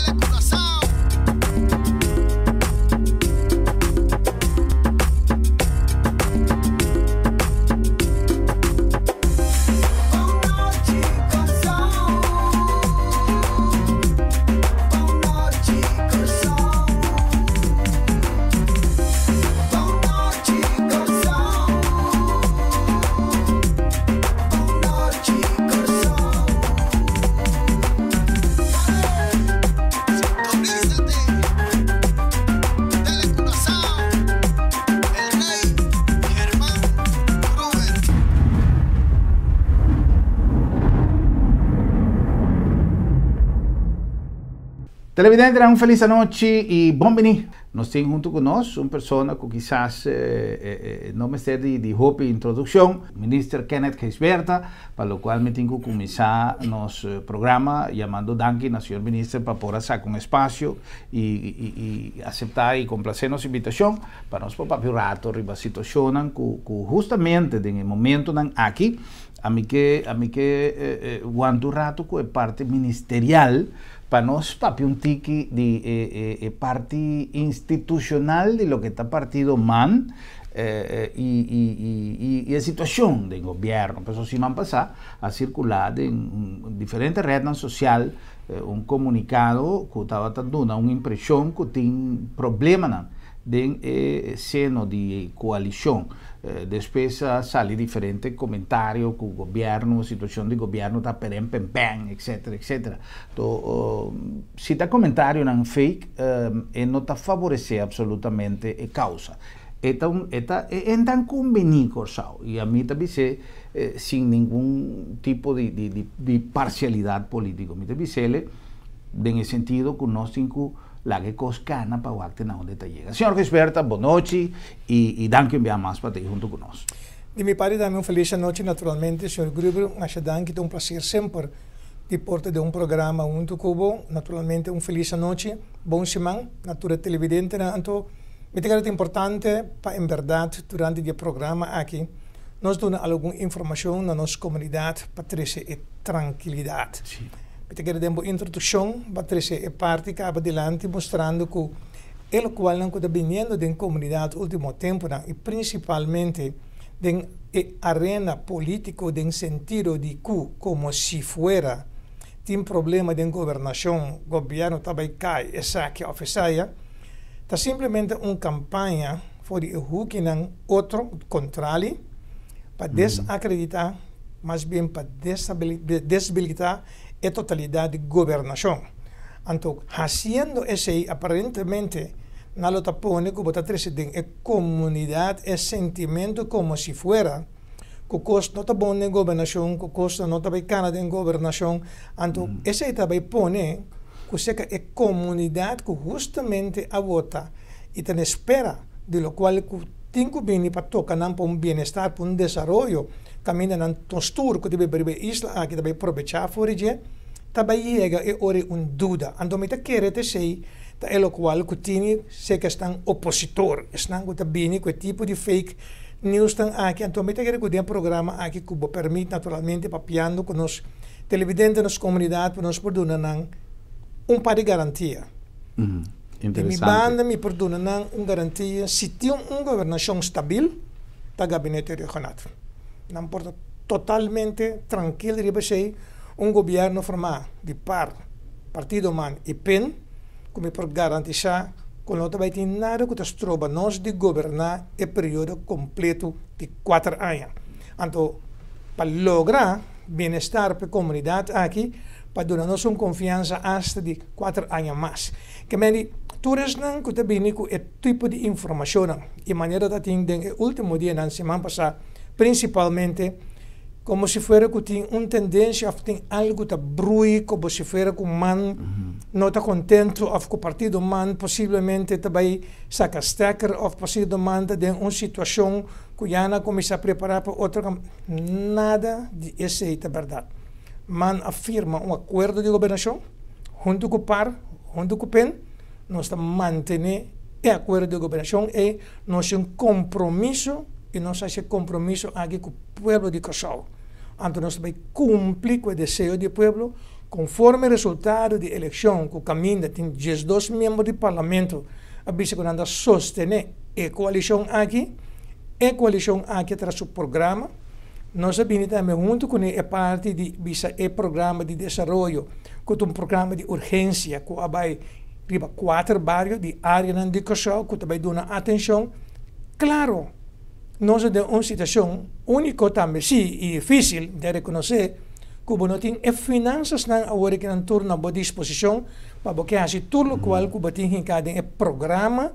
Telecuraçao. Televidentenan un felis anochi y bon bini. Nos tin hunto cu nos un persona cu kisas no mester di hopi introduccion, Minister Kenneth Gijsbertha, pa locual mi tin cu cuminsa nos programa yamando danki na señor Minister pa por a saca un espacio y acepta y complace nos invitacion pa nos por papia un rato riba situacionnan cu hustamente den e momentonan aki ami ke ami ke wanta un rato cu e parti ministerial pa nos papia un tiki di e parti institucional di loke ta partido man y e situacion den gobierno. Pasobra siman pasa a circula den diferente rednan social un comunicado cu tabata duna un impresion cu tin problemanan den e seno di coalicion. Despues a sali diferente comentario cu gobierno, situacion di gobierno ta peren pen pen, etcetera, etcetera. To si ta comentarionan fake e no ta favorece absolutamente e causa. E ta un e ta e entan cumbini Corsou y ami ta bis'e sin ningun tipo di di di parcialidad politico. Mi ta bis'ele den e sentido cu nos tin cu laga e cos cana pa wak te na unda e ta yega. Señor Gisberta, bonochi y y danki un bia mas pa ta ei hunto cu nos. Di mi parti tambe un feliz anochi naturalmente, señor Gruber, masha danki, ta un placer semper di por ta den un programa hunto cu bo, naturalmente un feliz anochi, bon siman na tur e televidentenan, anto mi ta kere ta importante pa en berdad durante di e programa aki nos duna algun informacion na nos comunidad pa trece e trankilidad. Mi ta kere den bo introduccion bo a trece e parti caba dilanti mustrando cu e locualnan cu ta biniendo den comunidad ultimo temponan y principalmente den e arena politico den sentido di cu como si fuera tin problema den gobernacion, gobierno ta bay cay esaki of esaya, ta simplemente un campaña for di e hukinan otro contrali pa desacredita, mas bien pa desbilita e totalidad di gobernacion. Anto haciendo esey aparentemente nan lo ta pone cu bo ta trece den e comunidad e sentimento como si fuera cu cos no ta bon den gobernacion, cu cos no ta bay cana den gobernacion. Anto esey ta bay pone cu seca e comunidad cu hustamente a vota y ta na espera di locual cu tin cu bini pa toca nan pa un bienestar, pa un desaroyo, caminda nan tostur cu ta biba riba e isla aki ta bay probecha for di dje, ta bay yega e ora e un duda. Anto mi ta kere ta esey ta e locual cu tini seca esnan opositor, esnan cu ta bini cu e tipo di fake newsnan aki. Anto mi ta kere cu den e programa aki cu bo permit naturalmente papiando cu nos televidente, nos comunidad, pa nos por duna nan un par di garantia. Di mi banda mi por duna nan un garantia si tin un gobernacion stabil ta Gabinete Rhuggenaath. Nan por ta totalmente trankil riba esey, un gobierno forma di par, Partido man y pen cu mi por garantisa cu no ta bay tin nada cu ta stroba nos di goberna e periodo completo di cuater aña. Anto pa logra bienestar pa e comunidad aki pa duna nos un confiansa hasta di cuater aña mas. Ke men di tur esnan ku ta bini ku e tipo di informashonnan i manera ta tin den e ultimo dianan siman pasá prinsipalmente komo si fuera ku tin un tendensia òf tin algu ta brui komo si fuera ku man no ta kontentu òf ku partido man posiblemente ta bai saka stekker òf partido man ta den un situashon ku ya nan a kuminsá prepará pa otro nada di esei ta bèrdat. Man a firma un akuerdo di gobernashon. Huntu ku par, huntu ku pen, nos ta mantené e akuerdo di gobernashon ei, nos tin un kompromiso i nos hasi e kompromiso aki ku pueblo di Kòrsou. Anto nos ta bai kumpli ku e deseo di e pueblo. Konforme resultado di elekshon ku kaminda tin 12 miembro di parlamento a bisa ku nan ta sostené e koalishon aki, e koalishon aki a traha su programa. Nos a bini tambe huntu kuné e parti di bisa e programa di desaroyo ku ta un programa di urgensia ku a bai riba kuater bario di áreanan di Kòrsou ku ta bai duna atenshon. Klaro, nos ta den un situashon úniko tambe sí i difísil di rekonosé ku bo no tin e finansasnan awor ki nan tur na bo disposishon pa bo ke hasi tur lokual ku bo tin hinká den e programa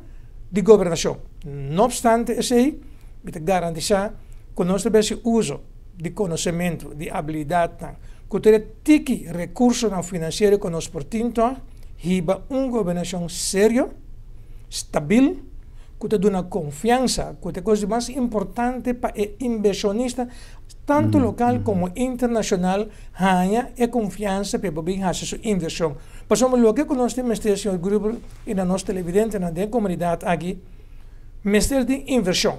di gobernashon. No opstante esei, mi ta garantisá ku nos ta besi uso di konosementu, di abilidatnan, ku tur e tiki rekursonan finansiero ku nos por tin tòg hiba un gobernashon serio, stabil, ku ta duna konfiansa, ku ta e kos di mas importante pa e invershonista tantu lokal komo internashonal haña e konfiansa pa e por bin hasi su invershon. Pasobra loke ku nos tin mester, señor Gruber i na nos televidentenan den e komunidat aki, mester tin invershon.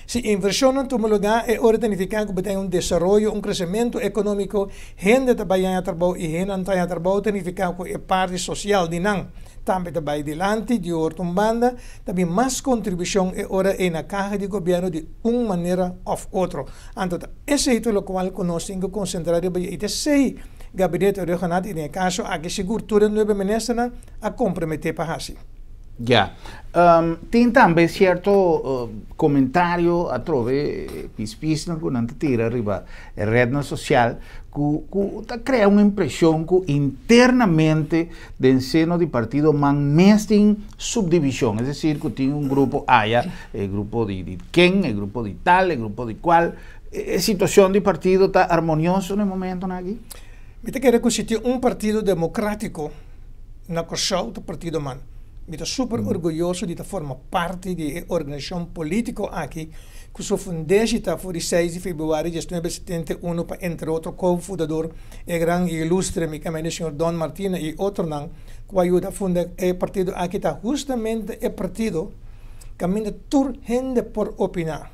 Si invershonnan tuma lugá, e ora ta nifiká ku bo ta haña un desaroyo, un kresementu ekonómiko, hende ta bai haña trabou i hendenan ta haña trabou ta nifiká ku e parti sosial di nan tambe ta bai dilanti, di otro un banda ta bin mas kontribushon e ora ei na kaha di gobièrnu di un manera òf otro. Anto ta esei ta lokual ku nos tin ku konsentrá riba dje i ta esei Gabinete Rhuggenaath i den e kaso aki sigur tur e nuebe ministernan a komprometé pa hasi. Ya. Tin tambe sierto komentario atrobe pispisnan ku nan ta tira riba e rednan sosial ku ku ta krea un impreshon ku internamente den seno di partido man mes tin supdivishon, es desir ku tin un grupo aya, e grupo di di ken, e grupo di tal, e grupo di kual. E situashon di partido ta armonioso na e momentonan aki? Mi ta kere ku si tin un partido demokratiko na Kòrsou ta Partido Man. Mi ta super orguyoso di ta forma parti di e organisashon polítiko aki ku su fundeshi ta for di seis di febrüari 1971 pa entre otro ko-fundador e gran i ilustre mi kamende señor Don Martina i otronan ku a yuda funda e partido aki ta hustamente e partido kaminda tur hende por opiná,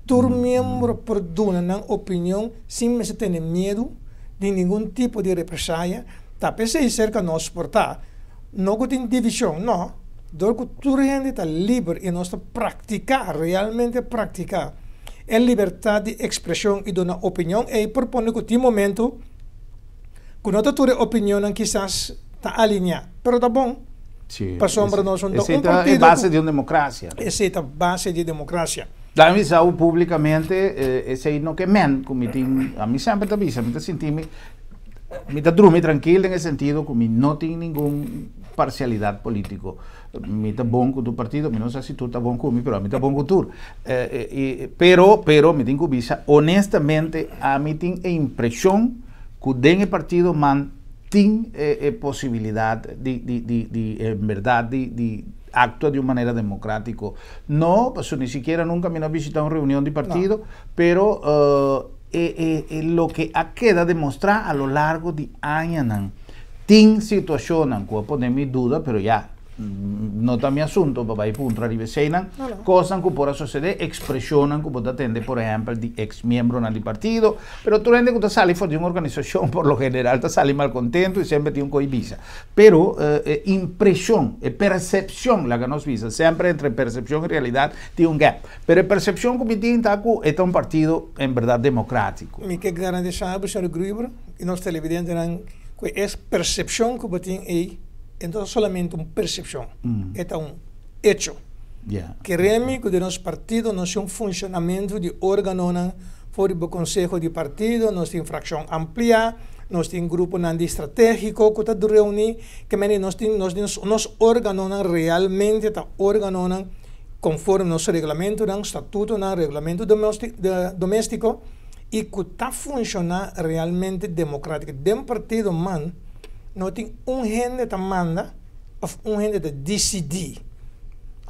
tur miembro por duna nan opinion sin mester tene miedu di ningun tipo di represaya. Ta p'esei serka nos por ta, no ku tin divishon, no, dor ku tur hende ta liber i nos ta praktiká, realmente praktiká, e libertat di ekspreshon i duna opinion, ei por pone ku tin momentu ku no ta tur e opinionnan kisas ta alineá, pero ta bon, pasobra nos no ta un partido ku. Esei ta e base di un demokrasia. Esei ta base di demokrasia. Laga mi bisa awo públikamente, esei no ke men ku mi tin, ami semper ta bisa, mi ta sinti mi. Mi ta drumi trankil den e sentido ku mi no tin ningun parsialidat polítiko. Mi ta bon ku tur partido, mi no sa si tur ta bon ku mi, pero ami ta bon ku tur. Pero, pero mi tin ku bisa honestamente ami tin e impreshon ku den e partido man tin e posibilidat di di di di en bèrdat di di aktua di un manera demokratiko. No, pasobra ni sikiera nunka mi no a bishita un reunion di partido, pero E e loke a keda demostrá a lo largo di añanan. Tin situashonnan ku a pone mi duda, pero ya, no ta mi asunto pa bai puntra riba eseinan. Kosnan ku por a sosodé, ekspreshonnan ku bo ta tende, por ehèmpel, di eks miembronan di partido. Pero tur hende ku ta sali for di un organisashon por lo general ta sali malkontentu i semper tin un ko'i bisa. Pero e impreshon, e persepshon, laga nos bisa, semper entre persepshon i realidat tin un gap. Pero e persepshon ku mi tin ta ku e ta un partido en bèrdat demokratiko. Mi ke garantisa bo, señor Gruber, i nos televidentenan ku e persepshon ku bo tin ei e no ta solamente un persepshon, e ta un echo. Kere mi ku den nos partido nos tin un funshonamentu di organonan for di bo konseho di partido, nos tin frakshon ampliá, nos tin gruponan di stratégiko ku ta reuní, ke manera nos tin nos organonan realmente ta organonan konforme nos reglamentonan, statutonan, reglamento doméstiko i ku ta funshoná realmente demokrátiko. Den partido man no tin un hende ta manda òf un hende ta disidí.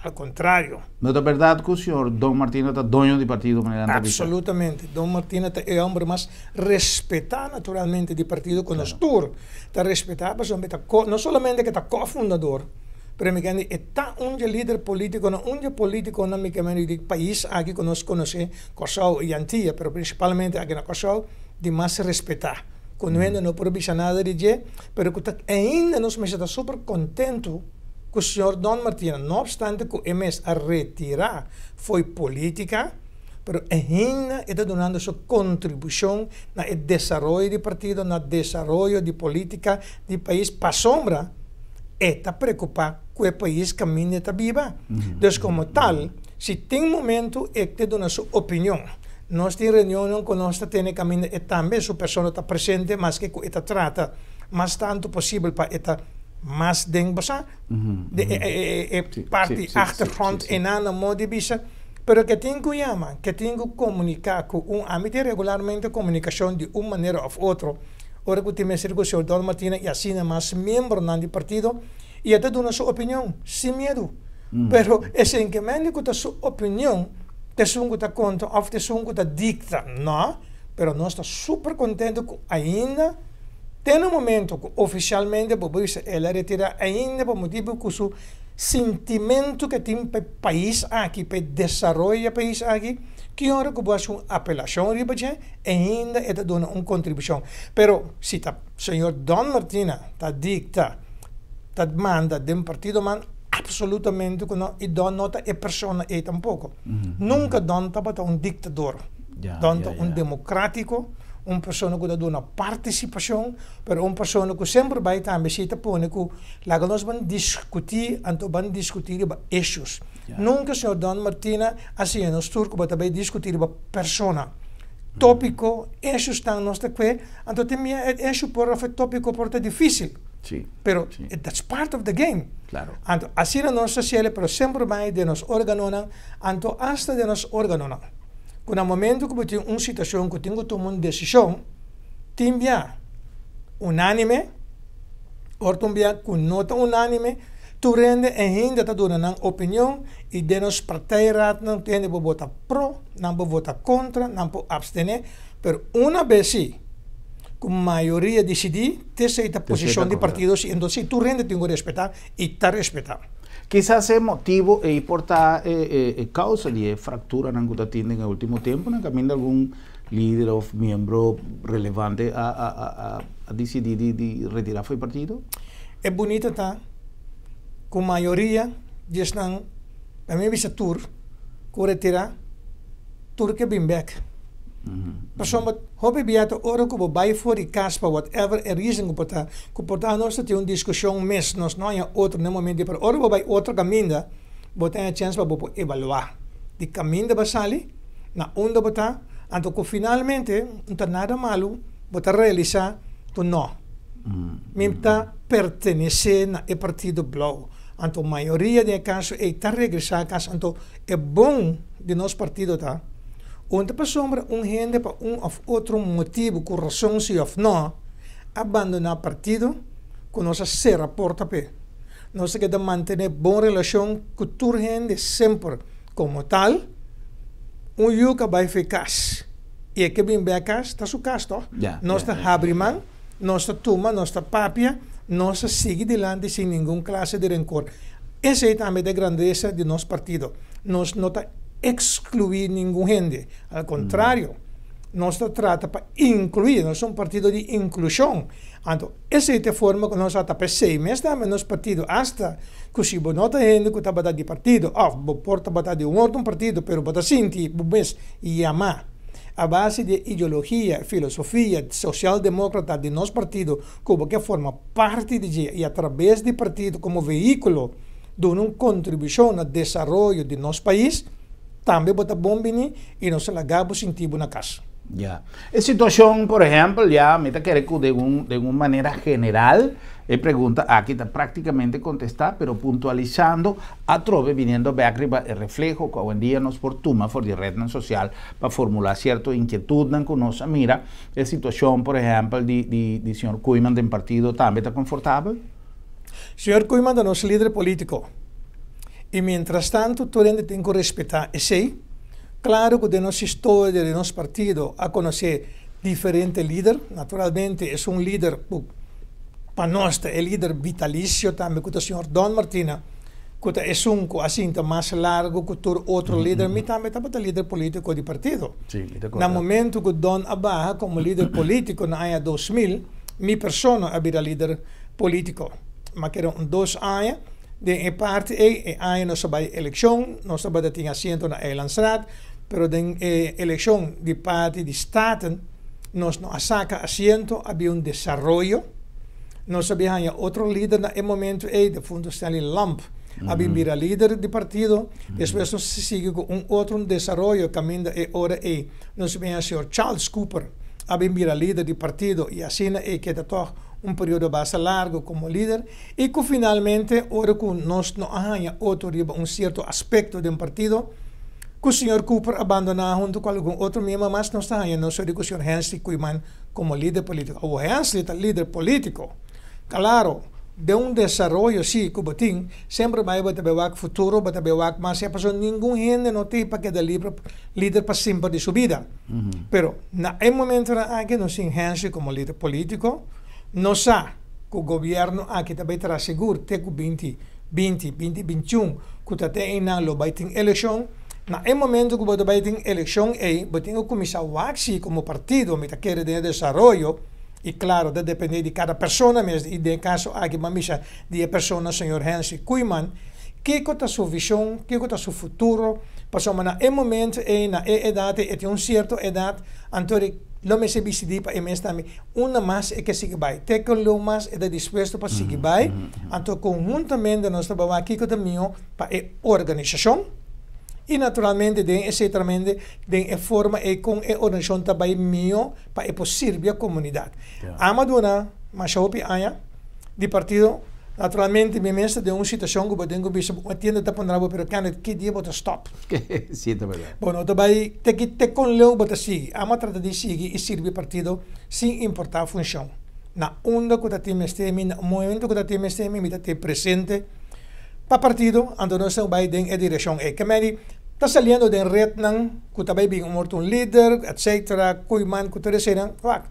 Al kontrario. No ta bèrdat ku señor Don Martina ta doño di partido manera nan ta bisa? Absolutamente. Don Martina ta e hòmber mas respetá naturalmente di partido ku nos tur ta respetá pasobra e ta no solamente ke ta kofundador, Pero mi kende e ta un dje lider politiconan, un dje politiconan mi kende di pais aki ku nos konosé, Kòrsou i Antia, pero prinsipalmente aki na Kòrsou, di mas respetá. Ku no no por bisa nada di dje, pero ku ainda nos mester ta super kontentu ku señor Don Martina, no obstante ku e mes a retirá for di polítika, pero ainda ta dunando su kontribushon na desaroyo di partido, na desaroyo di polítika di pais, pasombra, e ta preokupá ku e pais kaminda ta biba. Anto, komo tal, si tin momento e ta duna su opinion, nos tin reunion ku nos tin kaminda i tambe su persona ta presente, mas ku e ta trata mas tantu posibel pa e ta mas den basa de e parti achtergrond en na modo di bisa, pero ku tin ku yama, ku tin ku komuniká ku un ami tin regularmente komunikashon di un manera òf otro ora ku tin mester ku señor Don Martina i asina mas miembronan di partido i ta duna su opinion sin miedu. Pero esei ke men ku ta su opinion ta esun ku ta konta òf ta esun ku ta dikta, no, pero nos ta super kontentu ku ainda tin un momento ku ofisialmente bo bisa el a retirá, ainda pa motibu ku su sentimentu ku tin pa e pais aki, pa desaroyo di e pais aki, ki ora ku bo hasi un apelashon riba dje, ainda e ta duna un kontribushon. Pero si ta señor Don Martina ta dikta, ta manda den partido man, absolutamente ku no, i Don no ta e persona ei tampoko. Nunka Don tabata un diktador. Don ta un demokrátiko, un persona ku ta duna partisipashon, pero un persona ku semper bai tambe si ta pone ku laga nos ban diskutí, anto ban diskutí riba issues. Nunka señor Don Martina a siña nos tur ku bo ta bai diskutí riba persona. Tópiko, issues tan nos ta kue, anto tin bia e issue por òf e tópiko por ta difísil. Pero that's part of the game. Anto asina nos ta hasié, pero semper bai den nos órganonan, anto asta den nos órganonan. Ku na momento ku bo tin un situashon ku tin ku tuma un desishon, tin bia unánime, ora tin bia ku no ta unánime, tur hende ainda ta duna nan opinion i den nos partijraadnan tur hende por vota pro, nan por vota kontra, nan por abstené, pero una bes si ku mayoria disidí, esei ta posishon di partido si, entonces tur hende tin ku respetá i ta respetá. Kisas e motibu ei por ta e kousa di e frakturanan ku ta tin den e último tempunan, kaminda algun lider òf miembro relevante a disidí di retirá for di partido? E bunita ta ku mayoria di esnan, pa mi bisa tur, ku retirá, tur ke bin bèk. Pasobra hopi bia ta ora ku bo bai for di kas pa whatever e reason ku por ta, ku por ta nos ta tin un diskushon mes, nos no haña otro na e momento, pero ora bo bai otro kaminda, bo ta haña chèns pa bo por evaluá di kaminda bo a sali, na unda bo ta, anto ku finalmente no ta nada malu bo ta realisá ku no, mi ta pertenesé na e partido blou. Anto mayoria den e kaso ei ta regresá kas, anto e bon di nos partido ta, un ta pasobra un hende pa un òf otro motibu, ku rason si òf no, a bandoná partido ku nos a sera porta p'e. Nos ta keda mantené bon relashon ku tur hende semper. Komo tal, un yu ka bai for kas i e ke bin bek kas, ta su kas tòg. Nos ta habri man, nos ta tuma, nos ta papia, nos ta sigui dilanti sin ningun klase di renkor. Esei tambe ta e grandesa di nos partido. Nos no ta ekskluí ningun hende. Al kontrario, nos ta trata pa inkluí. Nos ta un partido di inklushon. Anto, esei ta e forma ku nos a ta. P'esei mes tambe nos partido, asta ku si bo no ta hende ku tabata di partido òf bo por tabata di un otro partido, pero bo ta sinti bo mes yamá a base di e ideologia, e filosofia sosialdemókrata di nos partido ku bo ke forma parti di dje i atrabes di partido komo vehíkulo duna un kontribushon na desaroyo di nos pais, tambe bo ta bon bini i nos ta laga bo sinti bo na kas. Ya. E situashon, por ehèmpel, ya mi ta kere ku den un den un manera general e pregunta aki ta práktikamente kontestá, pero puntualisando atrobe biniendo bèk riba e refleho ku awendia nos por tuma for di retnan sosial pa formulá sierto inkietudnan ku nos a mira. E situashon, por ehèmpel, di di di señor Koeiman den partido tambe ta konfortabel? Señor Koeiman ta nos lider polítiko i mientrastantu tur hende tin ku respetá esei. Klaro ku den nos historia di nos partido a konosé diferente lider. Naturalmente esun lider ku pa nos ta e lider vitalisio tambe ku ta señor Don Martina. Ku ta esun ku a sinta mas largu ku tur otro lider, mi tambe tabata lider polítiko di partido. Na momentu ku Don a baha komo lider polítiko na aña 2000, mi persona a bira lider polítiko. Mi a keda un dos aña den e parti ei. E aña nos a bai elekshon, nos tabata tin asiento na Eilandsraad, pero den e elekshon di parti di Staten nos no a saka asiento, a bin un desaroyo. Nos a bin haña otro lider na e momento ei, defunto Stanley Lamp a bin bira lider di partido. Despues nos a sigui ku un otro desaroyo kaminda e ora ei nos a bin haña señor Charles Cooper a bin bira lider di partido i asina ei keda tòg un periodo basta largu komo lider i ku finalmente ora ku nos no a haña otro riba un sierto aspekto den partido ku señor Cooper a bandoná huntu ku algun otro miembro mas nos ta haña nos ora ku señor Hensley Koeiman komo lider polítiko. Awor Hensley ta lider polítiko. Klaro, den un desaroyo si ku bo tin, semper bai bo ta bai wak futuro, bo ta bai wak mas ya pasobra ningun hende no tin pa keda liber lider pa semper di su bida. Pero na e momentonan aki nos tin Hensley komo lider polítiko, nos sa ku gobièrnu aki ta bai traha sigur te ku binti binti, binti bintiun ku ta te einan lo bai tin elekshon. Na e momento ku bo ta bai tin elekshon ei, bo tin ku kuminsá wak si komo partido mi ta kere den e desaroyo, i klaro ta dependé di kada persona mes, i den e kaso aki bo a misa di e persona señor Hensley Koeiman, kiko ta su vishon, kiko ta su futuro, pasobra na e momento ei, na e edat ei, e tin un sierto edat, anto di lo mester disidí pa e mes tambe unda mas e ke sigui bai, te kon leu mas e ta dispuesto pa sigui bai, anto konhuntamente nos ta bai wak kiko ta mihó pa e organisashon i naturalmente den esei tramente den e forma ei kon e organisashon ta bai mihó pa e por sirbi e komunidat. Amo a duna masha hopi aña di partido, naturalmente mi mes ta den un situashon ku bo tin ku bisa bo tienda ta pondra bo pero Kenneth ki dia bo ta stòp? Si ta bèrdat. Bo no ta bai te ki te kon leu bo ta sigui. Amo a trata di sigui i sirbi partido sin importá funshon. Na unda ku ta tin mester mi, na momento ku ta tin mester mi, mi ta tin presente. Pa partido, anto nos ta bai den e direccion ey. Ke medi ta saliendo den rednan cu ta bai bin un otro un lider, etc. Koeiman cu tur eseynan. Wak,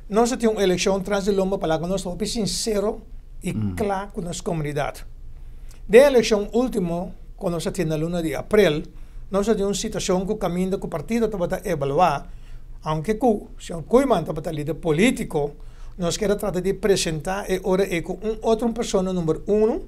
nos a tin un eleccion tras di lomba pa laga nos ta hopi sincero y cla cu nos comunidad. Den e eleccion ultimo cu nos a tin na luna di april, nos a tin un situacion cu caminda cu partido tabata evalua, aunke cu señor Koeiman tabata lider politico, Nos kier a trata di presentá e ora ei ku un otro persona number uno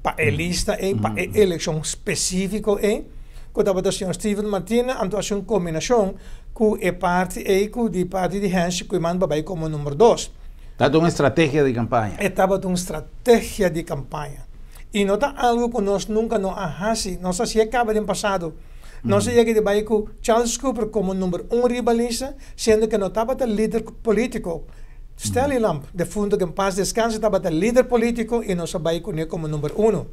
pa e lista ei, pa e elekshon spesífiko ei, ku tabata señor Steven Martina, anto hasi un kombinashon ku e parti ei ku di parti di Henshi Koeiman pa bai komo number dos. Tabata un estrategia di kampaña. E tabata un strategia di kampaña. I no ta algu ku nos nunka no a hasi. Nos hasié kaba den pasado. Nos a yega di bai ku Charles Cooper komo number un riba lista. Siendo ke no tabata lider politico. Stanley Lamp, defunto ke en paz descanse, tabata lider politico y nos a bay cune como number uno.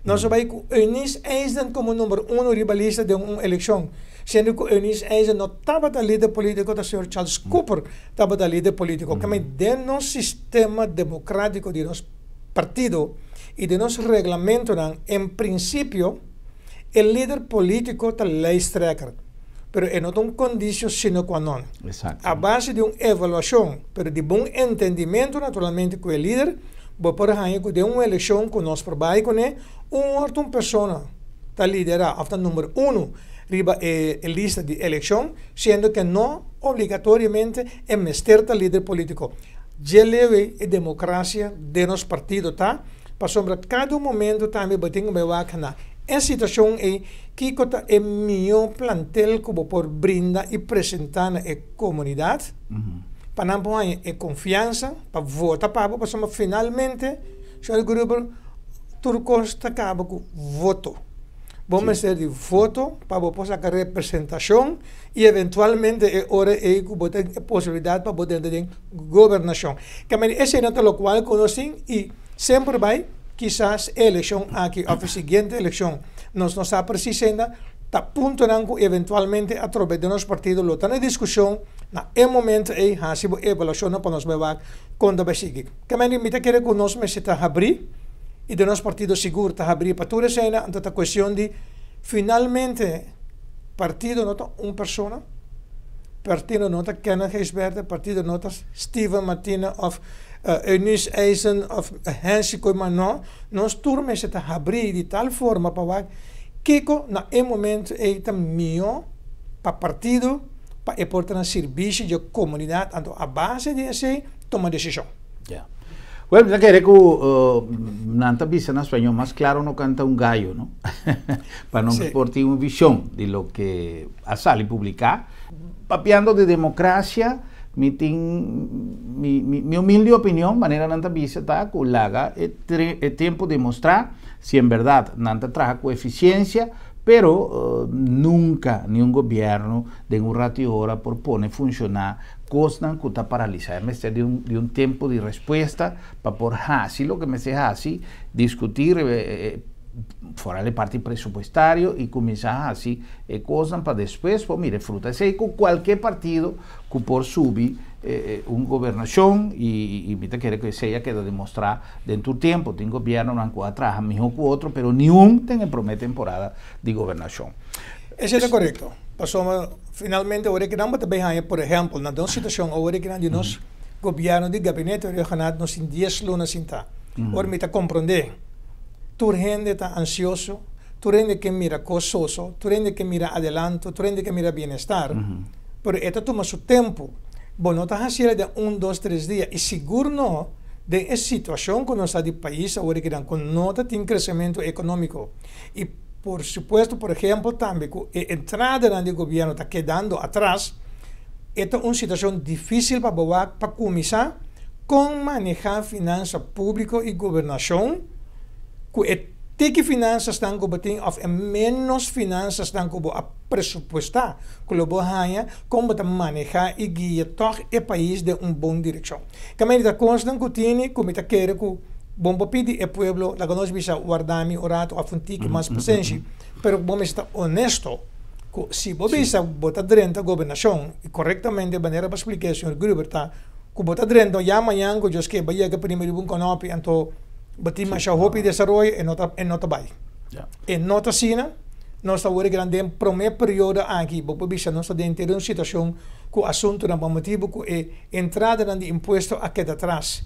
Nos a bay cu Eunice Eisden como number uno riba lista den un eleccion, siendo cu Eunice Eisden no tabata lider politico, ta señor Charles Cooper tabata lider politico. Keme den nos sistema democratico di nos partido y den nos reglamentonan, en principio e lider politico ta lijsttrekker. Pero e no ta un kondisio sine qua non. A base di un evaluashon, pero di bon entendimentu naturalmente ku e lider, bo por haña ku den un elekshon ku nos por bai kuné, un òf un persona ta liderá òf ta number uno riba e lista di elekshon, siendo ke no obligatoriamente e mester ta lider polítiko. Dje leu ei e demokrasia den nos partido ta, pasobra kada un momento tambe bo tin ku bai wak na e situashon ei. Kiko ta e mihó plantel ku bo por brinda i presentá na e komunidat pa nan por haña e konfiansa pa vota pa bo? Pasobra finalmente, señor Gruber, tur kos ta kaba ku voto. Bo mester di voto pa bo por saka representashon i eventualmente e ora ei ku bo tin e posibilidat pa bo drenta den gobernashon. Kemey esei nan ta lokual ku nos tin i semper bai kisas e elekshon aki òf e siguiente elekshon. Nos no sa presis ainda, ta puntonan ku eventualmente atrobe den nos partido lo ta na diskushon na e momento ei hasi bo evaluashonnan pa nos bai wak kon ta bai sigui. Kemey mi ta kere ku nos mester ta habrí i den nos partido sigur ta habrí pa tur eseinan, anto ta kuestion di finalmente partido no ta un persona, partido no ta Kenneth Gijsbertha, partido no ta Steven Martina òf. Eunice Eisen òf Hensi Koeiman no, nos tur mester ta habrí di tal forma pa wak kiko na e momento ei ta mihó pa partido pa e por ta na sirbishi dje komunidat anto a base di esei tuma desishon. Ya. Well, mi ta kere ku nan ta bisa na spañó mas klaro no kanta un gayo, no? Pa nos por tin un vishon di loke a sali publiká. Papiando di demokrasia, mi tin mi mi humilde opinion, manera nan ta bisa ta ku laga e e tempu demostrá si en bèrdat nan ta traha ku efisiensia, pero nunka ni un gobièrnu den un ratu i ora por pone funshoná kosnan ku ta paralisá. E mester di un di un tempu di respuesta pa por hasi loke mester hasi, diskutí riba e foral e parti presupuestario i kuminsá hasi e kosnan pa despues por mira e fruta. Esei ku kualke partido ku por subi un gobernashon i mi ta kere ku esei a keda demostrá den tur tempu. Tin gobièrnunan ku a traha mihó ku otro pero niun den e promé temporada di gobernashon. Esei ta korekto. Pasobra finalmente ora ki nan bo ta bay haña por ehèmpel na nos situashon awor ki nan di nos gobièrnu di gabinete regional nos tin dies luna sintá. Ora mi ta komprondé tur hende ta ansioso, tur hende ke mira kos soso, tur hende ke mira adelanto, tur hende ke mira bienestar, pero e ta tuma su tempu. Bo no ta hasiel den un, dos, tres dia i sigur no den e situashon ku nos ta di pais awor ki nan ku no ta tin kresementu ekonómiko i Por supuesto, por ehempel tambe cu e entradanan di gobierno ta kedando atras, e ta un situacion dificil pa bo wak pa cuminsa con maneha finansa publico y gobernacion cu e tiki finansasnan cu bo tin of e menos finansasnan cu bo a presupuesta cu lo bo haya, con bo ta maneha y guia tog e pais den un bon direccion. Caminda ta cosnan cu tini cu mi ta kere cu. Bon por pidi e pueblo, laga nos bisa warda mi un rato of un tiki mas pasenshi, pero bo mester ta honesto ku si bo bisa bo ta drenta gobernashon i korektamente manera bo a splika e señor Gruber ta ku bo ta drenta ya mañan ku Dios ke bo yega prima riba un konopi anto bo tin masha hopi desaroyo e no ta e no ta bai. E no ta asina, nos ta wor gran den prome periodo aki bo por bisa nos ta den un situashon ku asuntunan pa motibu ku e entradanan di impuesto a keda atras.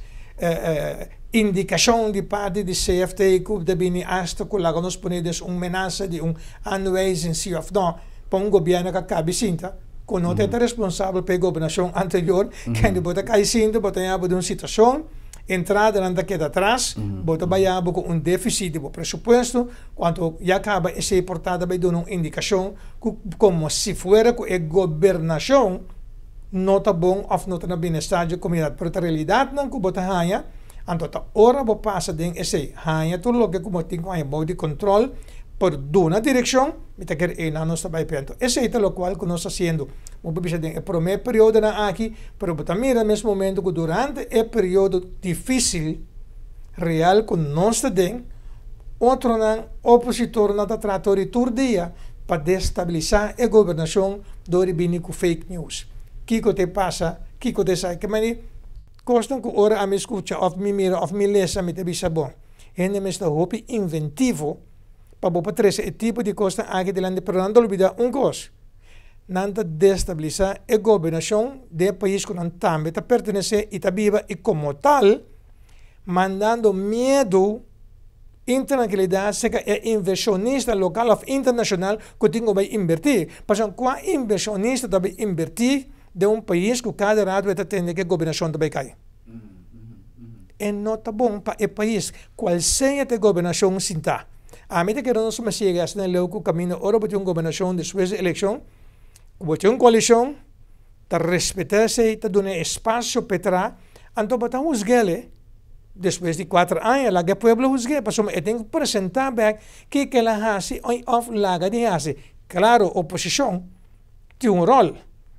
Indikashon di parti di CFT ku ta bini asta ku laga nos pone des un menasa di un aanwijzing si òf no pa un gobièrnu ku a kabi sinta ku no ta e ta responsabel pa e gobernashon anterior kende bo ta kai sinta bo ta yaba den un situashon entradanan ta keda atras bo ta bai yaba ku un defisit di bo presupuesto kuantu ya kaba esei por ta ta bai duna un indikashon ku komo si fuera ku e gobernashon no ta bon òf no ta na bienestar dje komunidat, pero ta realidatnan ku bo ta haña, anto ta ora bo pasa den esei, haña tur loke ku bo tin ku haña bou di kontròl por duna direkshon, mi ta kere einan nos ta bai p'e. Anto esei ta lokual ku nos ta hasiendo, bo por bisa den e promé periodonan aki, pero bo ta mira mes momento ku durante e periodo difísil real ku nos ta den, otronan opositornan ta trata ori tur dia pa destabilisá e gobernashon dor di bini ku fake news. Kiko te pasa, kiko te sa. Ke mani kosnan ku ora ami skucha òf mi mira òf mi lesa mi ta bisa bo, hende mester hopi inventivo pa bo por trese e tipo di kosnan aki dilanti pero nan ta olbida un kos, nan ta destabilisá e gobernashon den e pais ku nan tambe ta pertenesé i ta biba i komo tal mandando miedu. Intrankilidat serka e invershonista lokal òf internashonal ku tin ku bai inbertí. Pasobra kua invershonista ta bai inbertí den un pais ku kada rato e ta tende ku e gobernashon ta bai kai? E no ta bon pa e pais, kual sea ta e gobernashon sintá. Ami ta kere nos mester yega asina leu ku kaminda ora bo tin un gobernashon despues di elekshon, ku bo tin un koalishon, ta respetá esei, ta duna e espasio p'e traha, anto bo ta husg'el. Despues di kuater aña laga e pueblo husg'é pasobra e tin ku presentá bèk kiko el a hasi òf laga di hasi. Klaro oposishon tin un ròl,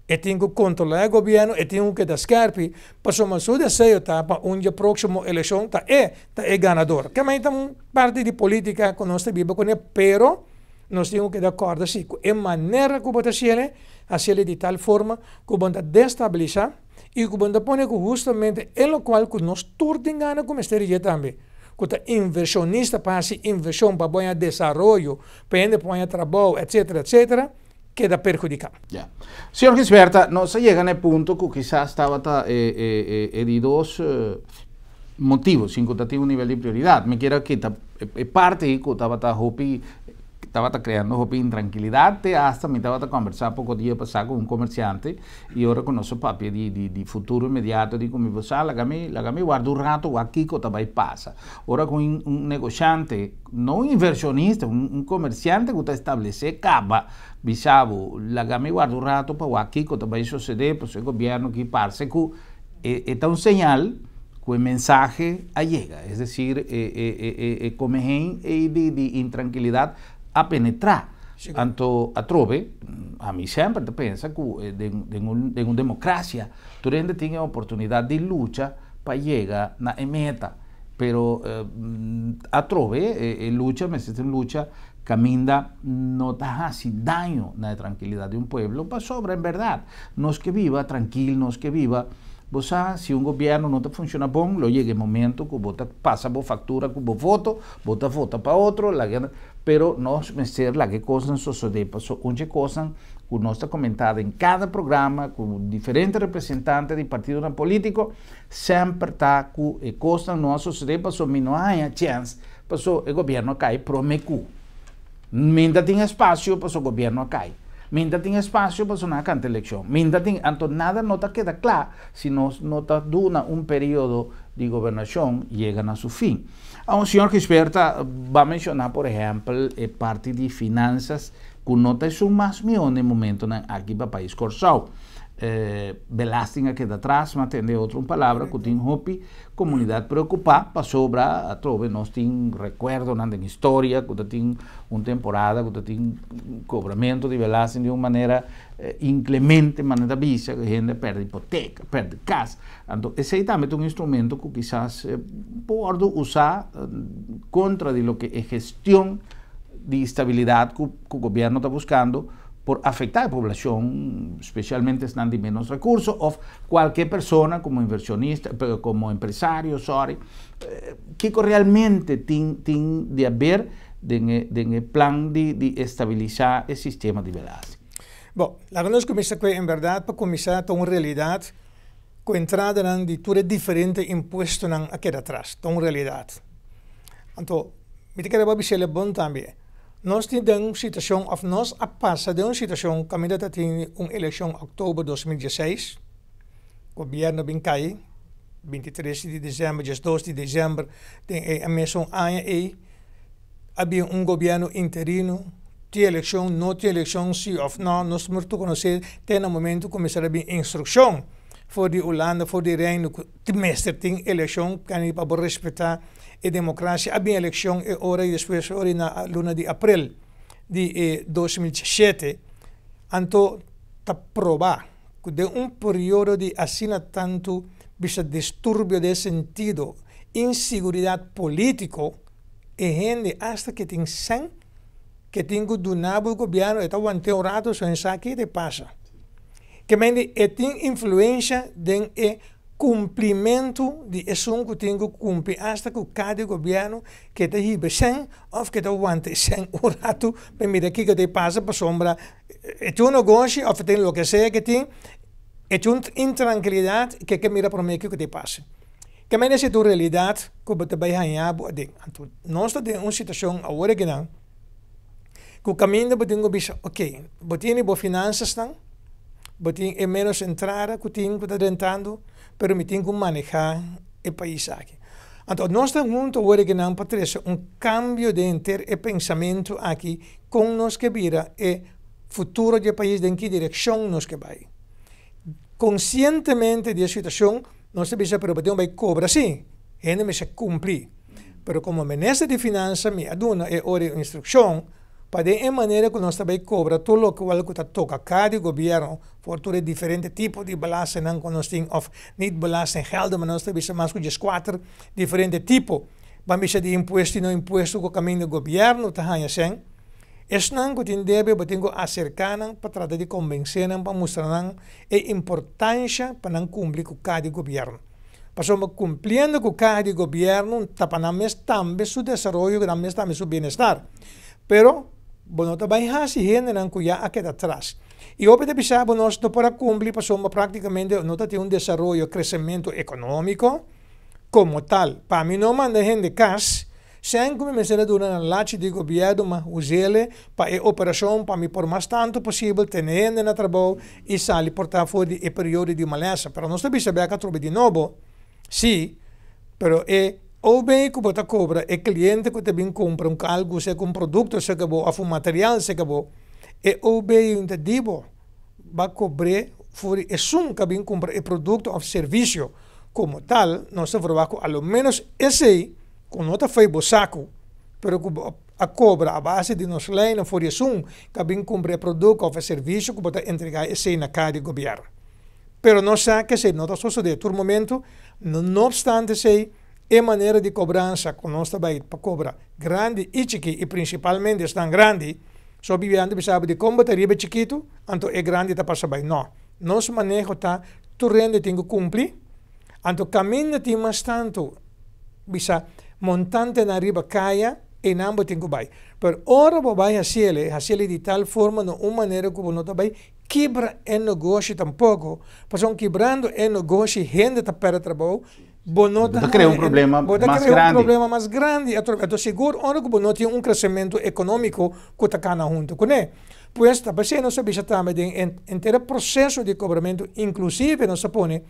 e tin ku kontrolá e gobièrnu, e tin ku keda skèrpi pasobra su deseo ta pa un dje próksimo elekshon ta e ta e ganador. Kemey ta un parti di polítika ku nos ta biba kuné pero nos tin ku keda kòrda si ku e manera ku bo ta hasiel hasiel di tal forma ku bo ta destabilisá. I ku bo ta pone ku hustamente e lokual ku nos tur tin gana ku mester dje tambe, ku ta invershonista pa hasi invershon pa bo haña desaroyo, pa hende por haña trabou, etsetera, etsetera, keda perhudiká. Ya. Señor Gisberta, nos a yega na e punto ku kisas tabata e e e di dos. Motivo, sin ku ta tin un nivel di prioridat. Mi kier a kita e parti ku tabata hopi, tabata kreando hopi intrankilidat, te asta mi tabata kombersá poko dia pasá ku un komersiante i ora ku nos a papia di di di futuro inmediato di ku mi bo sa laga mi laga mi warda un rato wak kiko ta bai pasa. Ora ku un un negoshante, no un invershonista, un un komersiante ku ta establesé kaba bisa bo laga mi warda un rato pa wak kiko ta bai sosodé pasobra e gobièrnu aki parse ku e e ta un señal ku e mensahe a yega, es desir e e e e e komehen ei di di intrankilidat a penetrá. Anto atrobe, ami semper ta pensa ku den den un den un demokrasia tur hende tin e oportunidat di lucha pa yega na e meta, pero atrobe e e lucha mester ta un lucha kaminda no ta hasi daño na e trankilidat di un pueblo, pasobra en bèrdat nos ke biba trankil, nos ke biba. Bo sa, si un gobièrnu no ta funshoná bon, lo yega e momento ku bo ta pasa bo faktura ku bo voto, bo ta vota pa otro, laga, pero nos mester laga e kosnan sosodé, paso un dje kosnan ku nos ta komentá den kada programa ku diferente representante di partidonan polítiko, semper ta ku e kosnan no a sosodé paso mi no a haña chèns, paso e gobièrnu a kai promé ku. Mi ta tin espasio paso gobièrnu a kai. Mi ta tin espasio paso nan a kanta elekshon. Mi ta tin, anto nada no ta keda kla si nos no ta duna un periodo di gobernashon yega na su fin. Awor señor Gisberta ba menshoná por ehèmpel e parti di finansas ku no ta esun mas mihó na e momentonan aki pa pais Kòrsou. Belasting a keda atras, mi a tende otro un palabra ku tin hopi Komunidat preokupá pasobra atrobe nos tin rekuerdonan den historia ku ta tin un temporada ku ta tin kobramentu di belasting di un manera inklemente manera ta bisa ku hende a pèrdè hipoteka, pèrdè kas. Anto esei tambe ta un instrumento ku kisas por wòrdu usá kontra di loke e gestion di stabilidat ku gobièrnu ta buskando por afecta e poblacion, specialmente esnan di menos recurso of cualke persona como inversionista, como empresario, sorry, kico realmente tin tin di haber den e den e plan di di estabilisa e sistema di belasting? Bo, laga nos cuminsa cu en berdad pa cuminsa ta un realidad cu entradanan di tur e diferente impuestonan a keda atras, ta un realidad. Anto, mi ta kere bo a bisele bon tambe. Nos tin den un situashon òf nos a pasa den un situashon kaminda ta tin un elekshon òktober 2016, gobièrnu bin kai 23 di desèmber, 12 di desèmber den e mesun aña ei a bin un gobièrnu interino, tin elekshon, no tin elekshon, si òf no, nos mester tur konosé te na momentu ku mester a bin instrukshon for di Hulanda, for di Reino ku mester tin elekshon pa bo respetá e demokrasia a bin elekshon e ora i despues ora na luna di aprel di e 2007 anto ta proba ku den un periodo di asina tantu bisa disturbio den sentido insiguridat politiko e hende asta ke tin sèn ke tin ku duna bo gobièrnu e ta want'é un rato so esaki ta pasa ke mende e tin influensha den e Kumplimentu di esun ku tin ku kumpli asta ku kada gobièrnu ke ta hiba e sèn òf ke ta wanta e sèn un ratu pa mira kiko ta e pasa pasobra e tin un negoshi òf e tin loke sea ke tin e tin un intrankilidat ke ke mira promé kiko ta e pasa. Ke manera si ta un realidat ku bo ta bai haña bo aden. Anto nos ta den un situashon awor akinan ku kaminda bo tin ku bisa oke bo tene bo finansasnan. Bo tin e menos entrada ku tin ku ta drentando, pero mi tin ku manehá e pais aki. Anto nos ta huntu awor aki nan pa trese un kambio den henter e pensamentu aki kon nos ke bira e futuro di e pais, den ki direkshon nos ke bai. Konsientemente di e situashon nos ta bisa pero bo tin ku bai kobra si, hende mester kumpli. Pero komo minister di finansa mi a duna e ora e instrukshon Pa den e manera ku nos ta bai kobra tur lokual ku ta toka kada gobièrnu for tur e diferente tipo di belastingnan ku nos tin òf nit belastinggelden ma nos ta bisa mas ku dieskuater diferente tipo ban bisa di impuesto i no impuesto ku kaminda gobièrnu ta haña sèn. Esnan ku tin debe bo tin ku aserká nan pa trata di kombensé nan pa mustra nan e importansha pa nan kumpli ku kada gobièrnu. Pasobra kumpliendo ku kaha di gobièrnu ta pa nan mes tambe su desaroyo, nan mes tambe su bienestar. Pero bo no ta bai hasi hendenan ku ya a keda atras. I hopi ta bisa bo nos no por a kumpli pasobra praktikamente no ta tin un desaroyo, kresementu ekonómiko. Komo tal, pa mi no manda hende kas, sèn ku mi mester a duna na lachi di gobièrnu m'a us'el pa e operashon pa mi por mas tantu posibel tene hende na trabou i sali por ta for di e periodo di malesa. Pero nos ta bisa bèk atrobe di nobo, sí, pero e OB ku bo ta kobra e kliente ku ta bin kumpra un algu sea ku un produkto sea ku bo òf un material sea ku bo, e OB un ta di bo ba kobr'é for di esun ku a bin kumpra e produkto òf servisio. Komo tal, nos ta verwagt ku a lo ménos esei ku no ta fei bo saku, pero ku bo a kobra a base di nos leinan for di esun ku a bin kumpra e produkto òf e servisio ku bo ta entregá esei na ka di gobièrnu. Pero nos sa ku esei no ta sosodé tur momentu. No opstante esei, e manera di kobransa ku nos ta bai pa kobra grandi i chikí i prinsipalmente esnan grandi, so bibiendo bisa bo dikon bo ta riba e chikitu anto e grandi ta pasa bai. No. Nos maneho ta tur hende tin ku kumpli, anto kaminda tin mas tantu bisa montantenan riba kaya, einan bo tin ku bai. Pero ora bo bai hasiel, hasiel di tal forma na un manera ku bo no ta bai kibra e negoshi tampoko, pasobra kibrando e negoshi hende ta pèrdè trabou, bo no ta Bo ta krea un problema bo ta mas krea un grandi. problema mas grandi atrobe. Anto sigur ora ku bo no tin un kresementu ekonómiko ku ta kana huntu kuné. Pues ta p'esei nos a bisa tambe den e entero proseso di kobramentu inklusive nos a pone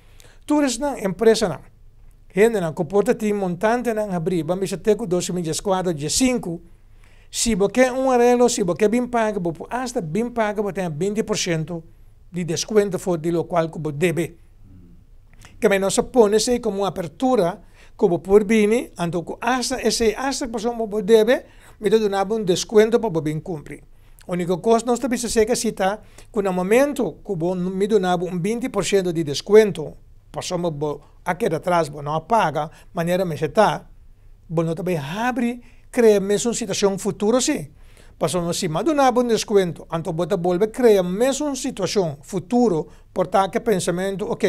tur esnan empresanan, hendenan ku por ta tin montantenan habrí, ban bisa te ku 2014, 15, si bo ke un areglo, si bo ke bin paga, bo por asta bin paga bo ten 20% di deskuento for di lokual ku bo debe. Keme nos a pone esei komo un apertura ku bo por bini, anto ku asta esei, asta pasobra bo debe, mi ta duna bo un deskuento pa bo bin kumpli. Úniko kos nos ta bisa seka si ta ku na momento ku bo mi duna bo un 20% di deskuento pasobra bo a keda atras, bo no a paga manera mester ta, bo no ta bai habri krea mesun situashon futuro si. Pasobra si mi a duna bo un deskuento anto bo ta bolbe krea mesun situashon futuro por ta ke pensamentu ok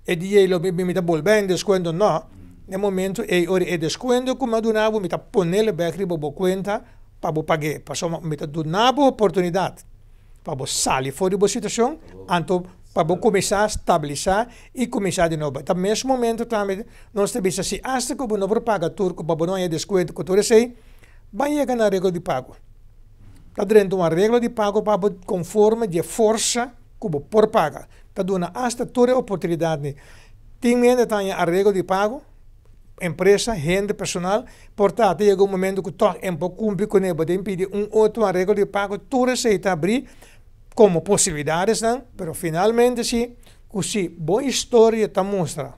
e dia ei lo mi bin mi ta bolbe haña un deskuento no, na e momento ei ora e deskuento ku mi a duna bo mi ta ponel bek riba bo kuenta pa bo pag'é, pasobra mi ta duna bo oportunidat pa bo sali for di bo situashon, anto pa bo kuminsá stabilisá i kuminsá di nobo. Ta mes momento tambe nos ta bisa si asta ku bo no por paga tur ku pa bo no haña deskuento ku tur esei, ban yega na areglo di pago. Ta drenta un areglo di pago pa bo konforme di e forsa ku bo por paga. Ta duna asta tur e oportunidatnan. Tin hende ta haña areglo di pago. Empresa, hende personal, por ta ta yega un momento ku tòg en por kumpli kuné, bo den pidi un otro areglo di pago, tur esei ta abrí komo posibilidadesnan, pero finalmente si ku si bo historia ta mustra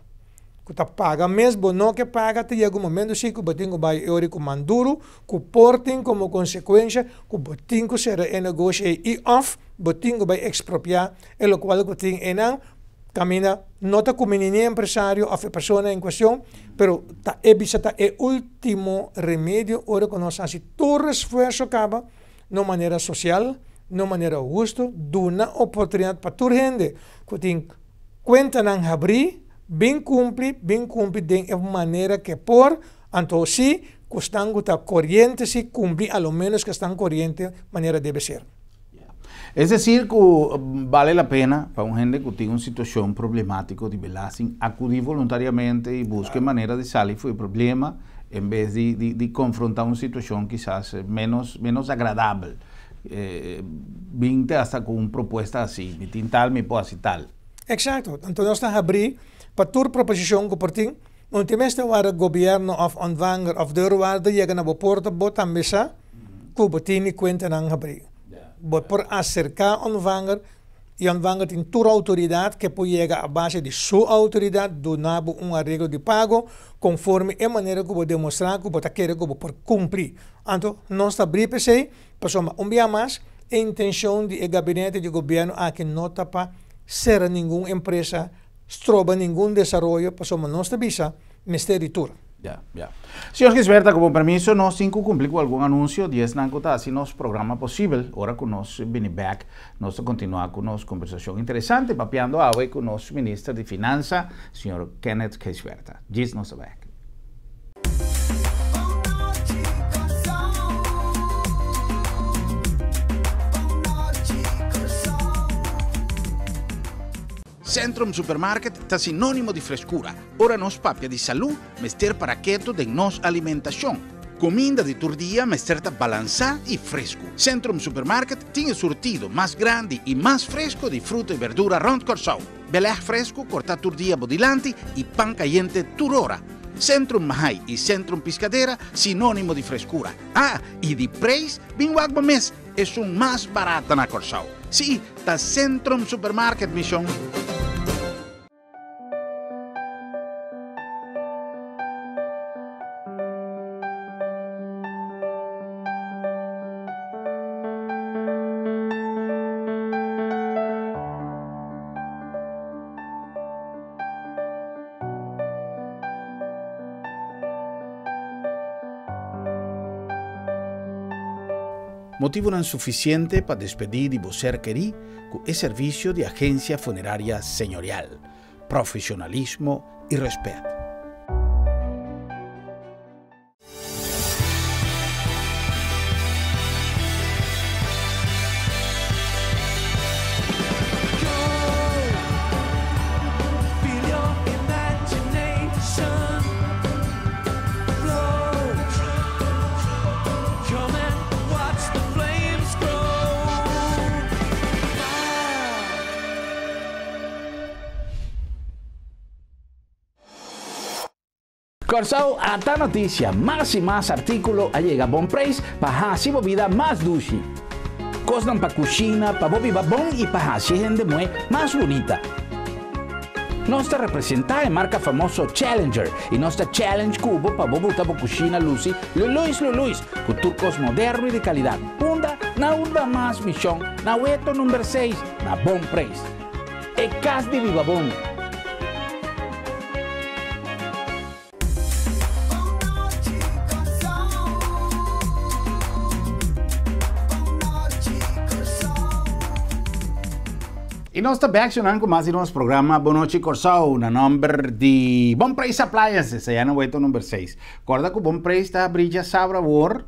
ku ta paga mes bo no ke paga, ta yega un momento si ku bo tin ku bai e ora ku man duru, ku por tin komo konsekuensha ku bo tin ku sera e negoshi ei i òf bo tin ku bai ekspropiá e lokual ku tin einan. Caminda no ta cumini ni e empresario of e persona en cuestion, pero ta e bisa ta e ultimo remedio ora cu nos haci tur esfuerzo caba na un manera social, na un manera husto, duna oportunidad pa tur hende cu tin cuentanan habri, bin cumpli, bin cumpli den e manera ke por, anto si cu esnan cu ta coriente si cumpli a lo menos cu esnan coriente manera debe ser. Es decir cu bale la pena pa un hende cu tin un situacion problematico di belasting acudi voluntariamente y busca e manera di sali fu e problema en bes di di di confronta un situacion kisas menos menos agradabel. Bin te hasta cu un propuesta asi, mi tin tal mi por haci tal. Exacto, anto nos ta habri pa tur proposicion cu por tin, no tin mester wara gobierno of ontvanger of deurwaarder yega na bo porta bo tambe sa ku bo tini kuentanan habrí. Bo por aserká ontvanger i ontvanger tin tur outoridat ke por yega a base di su outoridat duna bo un areglo di pago konforme e manera ku bo demostrá ku bo ta kere ku bo por kumpli. Anto nos ta abrí p'esei pasobra un bia mas e intenshon di e gabinete di gobièrnu aki no ta pa sera ningun empresa, stroba ningun desaroyo pasobra nos ta bisa mester di tur. Ya, ya. Señor Gisberta, ku bo permiso nos tin ku kumpli ku algun anunsio di esnan ku ta hasi nos programa posibel. Ora ku nos bini bèk, nos ta kontinuá ku nos kombersashon interesante papiando awe ku nos Minister di Finansa, señor Kenneth Gisberta. Djis nos ta bèk. Centrum Supermarket ta sinónimo di freskura. Ora nos papia di salú, mester para ketu den nos alimentashon. Kuminda di tur dia mester ta balansá i fresku. Centrum Supermarket tin e surtido mas grandi i mas fresku di fruta i berdura rònt Kòrsou. Belèg fresku kortá tur dia bo dilanti i pan kayente tur ora. Centrum Mahai i Centrum Piscadera sinónimo di freskura. Ah, i di preis, bin wak bo mes, esun mas barata na Kòrsou. Sí, ta Centrum Supermarket, mi shon. Motibunan sufisiente pa despedí di bo ser kerí ku e servisio di Agensia Funeraria Señorial. Profesionalismo i rèspèt. Kòrsou ata notisia, mas i mas artíkulo a yega bon preis pa hasi bo bida mas dushi. Kosnan pa kushina, pa bo biba bon i pa hasi e hende muhé mas bunita. Nos ta representá e marka famoso Challenger i nos ta challenge ku bo pa bo buta bo kushina lusi luluis luluis ku tur kos moderno i di kalidat. Unda? Na unda mas mishon, na Weto number seis, na bon preis. E kas di biba bon. I nos ta bek shonnan ku mas di nos programa Bon Nochi Kòrsou na nòmber di Bon Preis Appliances, aya na Weto number seis. Kòrda ku Bon Preis ta habri djasabra awor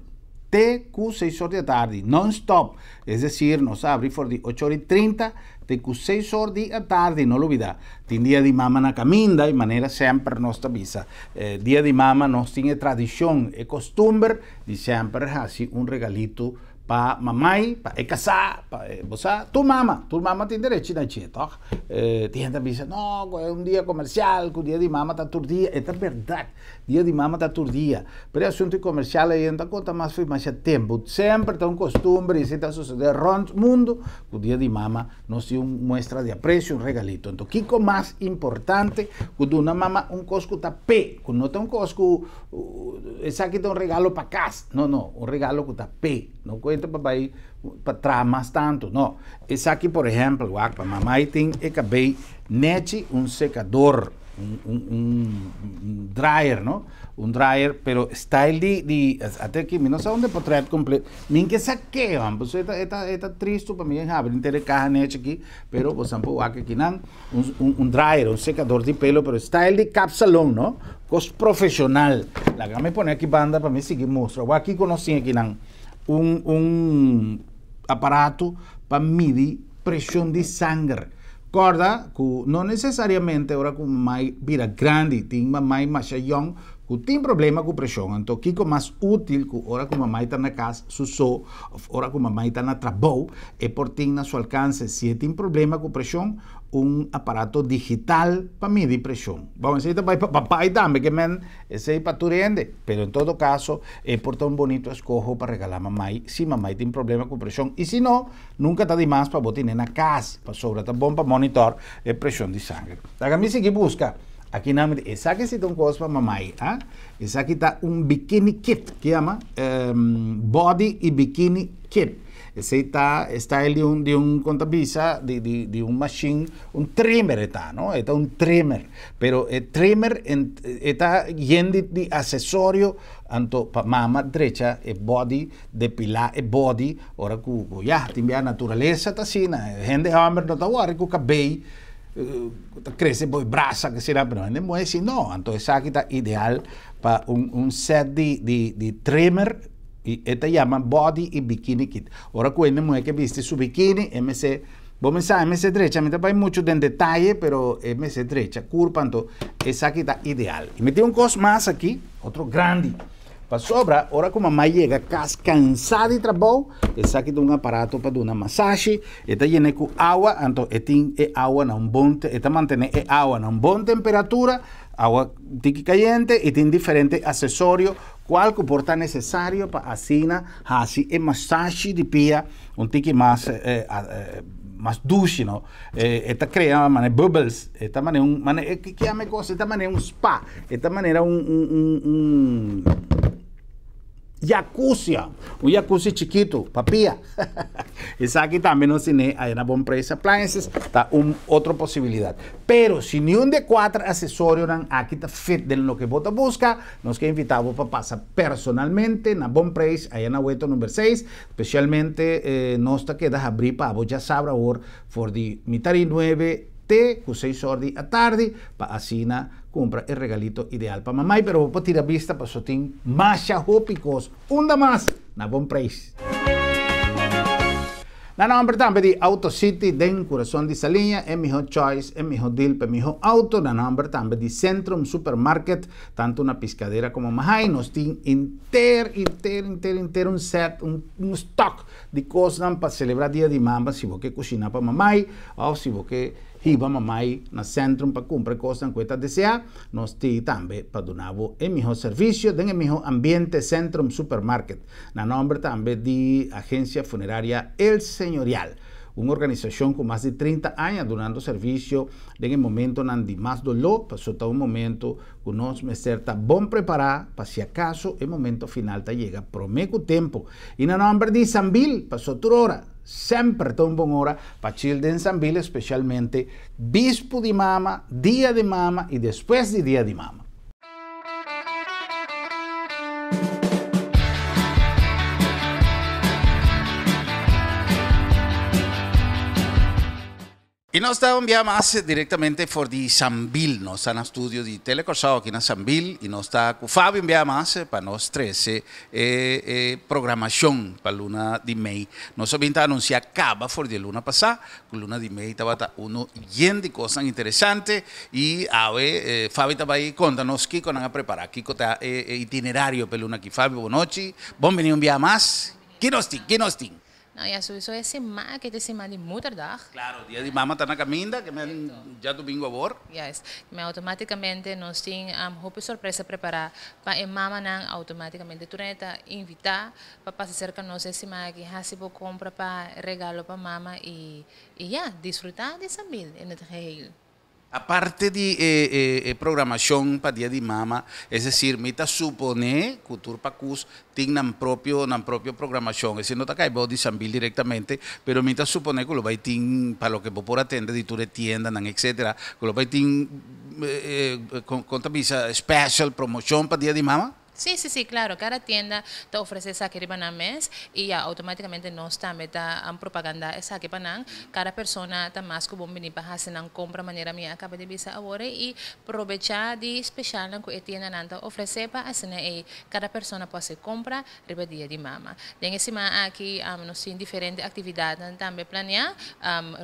te ku seis or di atardi, non stop. Es desir, nos ta habri for di ocho or i trinta te ku seis or di atardi. No lubida, tin dia di mama na kaminda i manera semper nos ta bisa, dia di mama nos tin e tradishon, e kostumber di semper hasi un regalito pa mamai, pa e kasá, pa e bo sa, tur mama, tur mama tin derechi na dje, tòg? Tin hende ta bisa, no, ku e un dia komersial, ku dia di mama ta tur dia. E ta bèrdat, dia di mama ta tur dia. Pero e asuntu komersial ei no ta konta mas for masha tempu. Semper ta un kostumber i esei ta sosodé rònt mundu ku dia di mama nos tin un muestra di apresio, un regalito. Anto kiko mas importante ku duna mama un kos ku ta p'e, ku no ta un kos ku esaki ta un regalo pa kas. No, no, un regalo ku ta p'e. No kuenta pa bai pa traha mas tantu, no. Esaki por ehèmpel, wak pa mamai tin e kabei nechi un sekador, un un un dryer, no? Un dryer, pero style di di ate aki mi no sa unda e potret kompleto. Mi ke sa ke, man, pasobra e ta e ta tristu pa mi habri henter e kaha nechi aki, pero bo sa por wak akinan un un un dryer, un sekador di pelo, pero style di kapsalon, no? Kos profeshonal. Laga mi pone aki banda pa mi sigui mustra. Wak kiko nos tin akinan. Un un aparato pa midi preshon di sanger. Kòrda ku no nesesariamente ora ku mamai bira grandi, tin mamai masha yòn ku tin problema ku preshon. Anto kiko mas útil ku ora ku mamai ta na kas su so òf ora ku mamai ta na trabou, e por tin na su alkanse si e tin problema ku preshon, un aparato digital pa midi preshon. Bon, esei ta bai pa papai tambe, ke men esei pa tur hende. Pero en todo kaso, e por ta un bonito eskoho pa regalá mamai si mamai tin problema ku preshon. I si no, nunka ta di mas pa bo tene na kas, pasobra ta bon pa monitor e preshon di sanger. Laga mi sigui buska. Aki nan mi di, esaki si ta un kos pa mamai, a? Esaki ta un bikini kit, ke yama body i bikini kit. Esei ta e style di un di un kon ta bisa di di di un machine, un trimmer e ta no, e ta un trimmer, pero e trimmer e ta yen di di asesorio anto pa mama drecha e body, depilá e body ora ku ku ya tin bia naturalesa ta asina, hende hòmber no ta wòri ku kabei ku ta krese bo e brasa kesina pero hende muhé si no, anto esaki ta ideal pa un un set di di di trimmer. I e ta yama body i bikini kit. Ora ku hende muhé ke bisti su bikini, e mester Bo mensahe mester drecha, mi ta bai muchu den detaye, pero e mester drecha kurpa, anto esaki ta ideal. I mi tin un kos mas aki, otro grandi. Pasobra ora ku mama yega kas kansá di trabou, esaki ta un aparato pa duna masashi, e ta yene ku awa, anto e tin e awa na un bon, e ta mantené e awa na un bon temperatura, awa tiki kayente, i tin diferente asesorio kual ku por ta nesesario pa asina hasi e masashi di pia un tiki mas mas dushi no. E ta krea manera bubbles, e ta manera un manera ki yama e kos? E ta manera un spa, e ta manera un un un un jacuzzi, un jacuzzi chikitu pa pia. Esaki tambe nos tene aya na Bon Prijs Appliances, ta un otro posibilidad. Pero si niun di e kuater asesorionan aki ta fit den loke bo ta buska, nos ke invita bo pa pasa personalmente na Bon Prijs aya na Weto number seis. Spesialmente nos ta keda habrí pa bo djasabra awor for di mitar i nuebe te ku seis or di atardi pa asina kumpra e regalito ideal pa mamai. Pero bo por tira bista paso tin masha hopi kos unda mas na Bon Prijs. Na nomber tambe di Auto City den Kurason di Saliña, e miho choice, e miho deal pa e miho auto. Na nomber tambe di Centrum Supermarket, tantu na Piscadera como Mahaai, nos tin inter, inter, inter, inter un set, un, un stock di kosnan pa celebra Dia di Mama, si bo ke cushina pa mamai of si bo ke hiba mamai na Centrum pa cumpra e kosnan cu e ta desea, nos tin tambe pa duna bo e miho servicio den e miho ambiente Centrum Supermarket. Na nomber tambe di Agencia Funeraria El Señorial, un organisacion cu mas di 30 aña dunando servicio den e momentonan di mas doló, paso ta un momento cu nos mester ta bon prepara pa si acaso e momento final ta yega prome cu tempo. Y na nomber di Sambil, paso tur ora, semper ta un bon ora pa chill den Sambil, especialmente bispu di mama, dia di mama y despues di dia di mama. I nos ta un bia mas directamente for di Sambil. Nos ta na studio di Tele Kòrsou aki na Sambil i nos ta ku Fabio un bia mas pa nos trese e e programashon pa luna di mei. Nos a bin ta anunsiá kaba for di e luna pasá ku luna di mei tabata unu yen di kosnan interesante i awe Fabio ta bai konta nos kiko nan a prepará, kiko ta e e itinerario pa e luna aki. Fabio, bonochi, bon bini un bia mas. Ki nos tin? Ki nos tin? No, ya souiso e siman aki ta e siman di Moederdag. Claro, dia di mama ta na caminda, ke men djadomingo awor. Juist. Ke men automaticamente nos tin hopi sorpresa prepara pa e mamanan. Automaticamente tur hende ta invita pa pasa cerca nos e siman aki, haci bo compra pa regalo pa mama y ya, disfruta di Sambil in het geheel. Aparte di e programashon pa Dia di Mama, es desir, mi ta suponé ku tur pakus tin nan propio nan propio programashon. Esei no ta kai bou di Sambil direktamente, pero mi ta suponé ku lo bai tin, pa loke bo por a tende di tur e tiendanan etsetera, ku lo bai tin, kon ta bisa, special promoshon pa Dia di Mama? Sí, sí, sí, claro. Cada tienda ta ofrece esaki riba nan mes y ya automaticamente nos tambe ta propaganda esaki pa nan. Cada persona ta mas cu bon bini pa haci nan compra manera mi a caba di bisa awor y probecha di specialnan cu e tiendanan ta ofrece pa asina ey cada persona por haci compra riba dia di mama. Den e siman aki nos tin diferente actividadnan tambe planea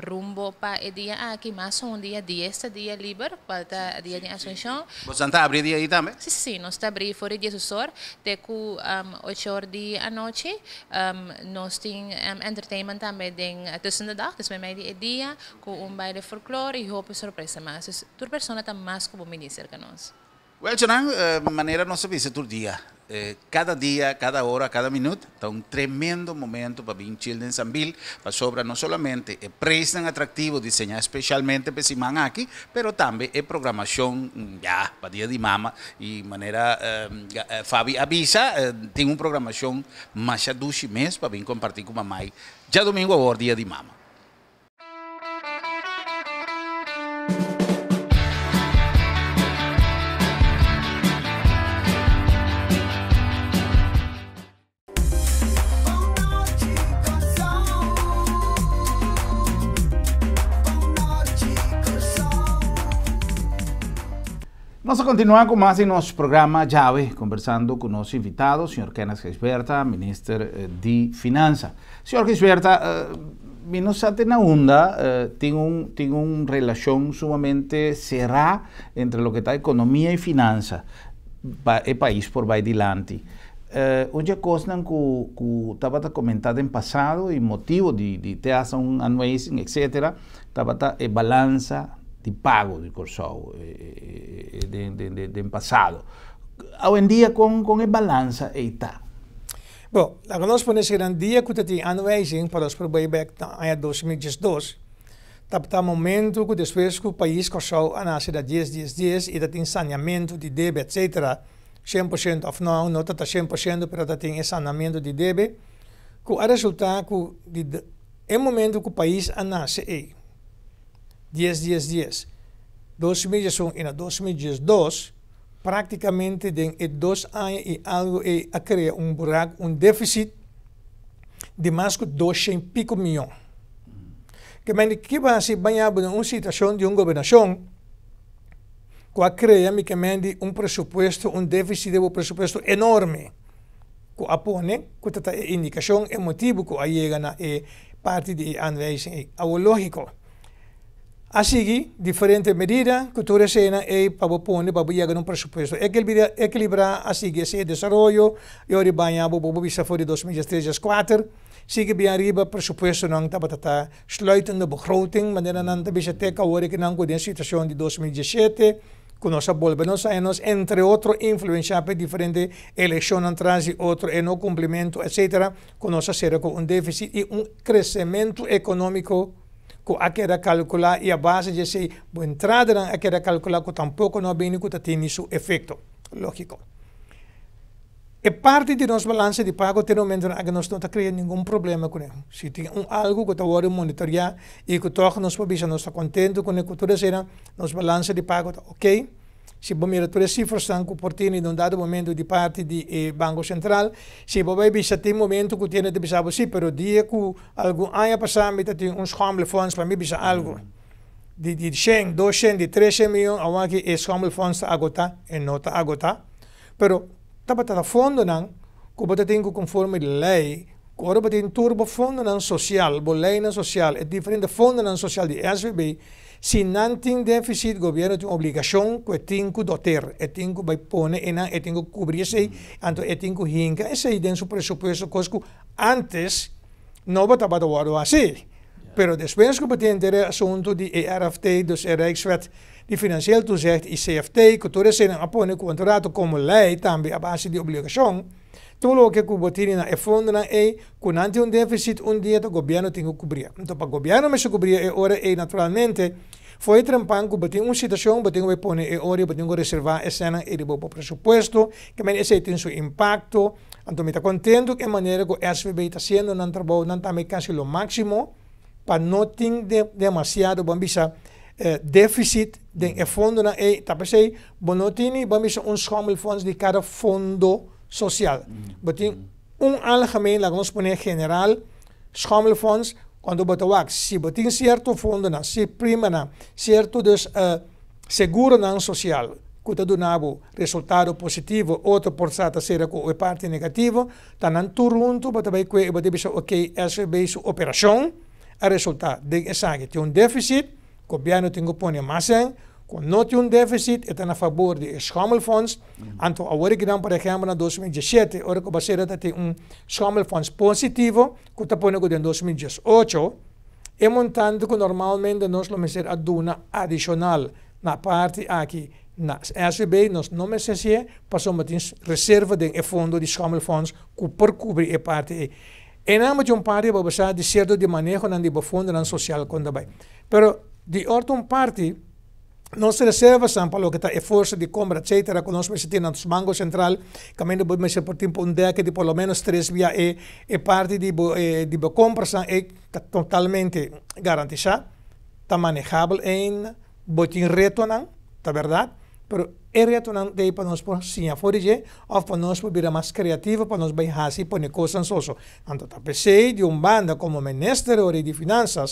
rumbo pa e dia aki, mas un dia dies ta dia liber cual ta dia di Asunción. Bosan ta abri dia ei tambe? Sí, sí, sí. Nos ta abri for di diesus or te ku ocho or di anochi. Nos tin entertainment tambe den tussen de dag, dus meimei di e dia, ku un baile folklor i hopi sorpresa mas. Dus tur persona ta mas ku bon bini serka nos. Wèl, Jonan, manera nos ta bisa tur dia, Kada dia, kada ora, kada minut ta un tremendo momento pa bin chill den Sambil, pasobra no solamente e preisnan atractivo diseña specialmente pa e siman aki, pero tambe e programacion ya pa Dia di Mama y manera Fabi a bisa tin un programacion masha dushi mes pa bin comparti cu mamai djadomingo awor Dia di Mama. Nos a continua cu mas di nos programa djawe, conversando cu nos invitado, señor Kenneth Gijsbertha, minister di Finanza. Señor Gijsbertha, Mi no sa te na unda tin un relashon sumamente será entre loke ta ekonomia i finansa pa e pais por bai dilanti. Un kos ku tabata komentá den pasado i motibu di te un aanwijzing, etc., tabata e balansa di pago di Kòrsou den pasado. Awendia kon e balansa ei ta? Bon, laga nos pone asina, dia ku tin aanwijzing pa nos por bèk na aña 2012, tabata momento ku despues ku pais Kòrsou a nase da 10, 10, 10 i tin saneamentu di debe, etc. 100% òf no, no ta 100%, pero tin saneamentu di debe, ku a resultá ku e momento ku pais a nase ei, 10, 10, 10, 2001 i na 2012, práktikamente den 2 aña i algu e a krea un buraku, un défisit di mas ku 200 i piku mion. Ke men ku bai baña un situashon di un gobernashon ku a krea mi ke men un presupuesto, un défisit di un presupuesto enorme ku a pone ku ta indikashon e motibu ku a yega na e parti di aanwijzing ei lógiko. A sigui diferente medida ku tur esena e pa pone pa yega na un presupuesto ekilibrá. A sigui e desaroyo i ora baña bo bo bisa for di 2003, 2004 sigui bin ariba presupuesto nan tabata ta sluitende begroting, manera nan ta bisa te awor ku nan ku den situashon di 2017 ku nos a bolbe nos a nos, entre otro, influensiá pa diferente elekshon atras i otro e no kumplimentu, etc., ku nos a sera ku un défisit i un kresementu ekonómiko ku a keda kalkulá i a base di esei entrada a keda kalkulá ku tampoko no a bini ku tin su efekto lógiko. E parti di nos balansa di pago te momento ku nos no ta krea ningun problema kuné. Si tin un algu ku ta wòrdu monitoreá i ku toch nos por nos ta kontentu ku e tur esei, nos balansa di pago ta ok. Si bo mira tur e sifranan ku por tin en un dado momento di parti di Banko Sentral, si bo bai bisa tin momento ku tin di bisa si, pero dia ku algun aña pasá mi tin un schommelfonds, pa mi bisa algu di 100, 200, di 300 mion, aunke e schommelfonds ta agotá e no ta agotá, pero tabata fondonan ku bo tin ku konforme lei, ku ora bo tin tur bo fondonan sosial, bo leinan sosial, e diferente fondonan sosial di SVB, si nan tin défisit, gobièrnu tin obligashon ku tin ku doter, e tin ku bai pone e nan, e tin ku kubri esei, anto e tin ku hinka esei den su presupuesto, kos ku antes no tabata wòrdu asina. Pero despues ku tin e asuntu di RFT, dus e Rijkswet di Financieel Toezicht i CFT, ku tur esei a pone kontrato komo lei tambe a base di obligashon, tur loke ku bo tin na e fondonan ei, ku nan tin un défisit un dia, e gobièrnu tin ku kubri. Anto, pa gobièrnu mester kubri e ora ei, naturalmente, foi trempan ku bo tin un situashon, bo tin ku pone e ora, bo tin ku reservá esei ei den bo presupuesto, ke men esei tin su impakto. Anto, mi ta kontentu ku e manera ku SVB ta hasiendo nan trabou, nan tambe kasi lo máksimo, pa no tin demasiado, ban bisa, défisit den e fondonan ei. Ta p'esei bo no tin, ban bisa, un schommelfonds di kada fondo sosial. Bo tin un algemeen, laga nos pone general, schommelfonds, kuando bo ta wak, si bo tin sierto fondonan, si primanan, sierto dus seguronan sosial, ku ta duna bo resultado positivo, otro por sa ta sera ku e parti negativo, ta nan tur huntu, bo ta bai kue, bo ta bisa, ok, SVB su operashon a resultá den esaki. Tin un défisit, gobièrnu tin ku pone mas en, ku no tin un défisit, ta na fabor di schommelfonds. Anto, awor ku por ehèmpel, na 2017, ora ku bo tin un schommelfonds positivo, ku ta pone ku den 2018, e montante ku normalmente nos lo mester a duna adishonal na parti aki na SVB, nos no mester pasobra tin reserva den e fondo di schommelfonds ku por kubri e parti ei. E nome di un parti pa basa di sierto di manehonan di fondonan sosial kon bai. Pero di otro un parti nos reservanan pa loke ta e forsa di kompra, etc., ku nos mester tin na Banko Sentral, kaminda bo mester por tin un dek di por lo menos tres via e parti di bo kompra e ta totalmente garantisá, ta manehabel en bo tin retonan, ta berdat, pero e retonan ta pa nos por siña for di òf pa nos por bira mas kreativo pa nos bai hasi pone kosnan soso. Anto ta p'esei di un banda komo minister di Finansa,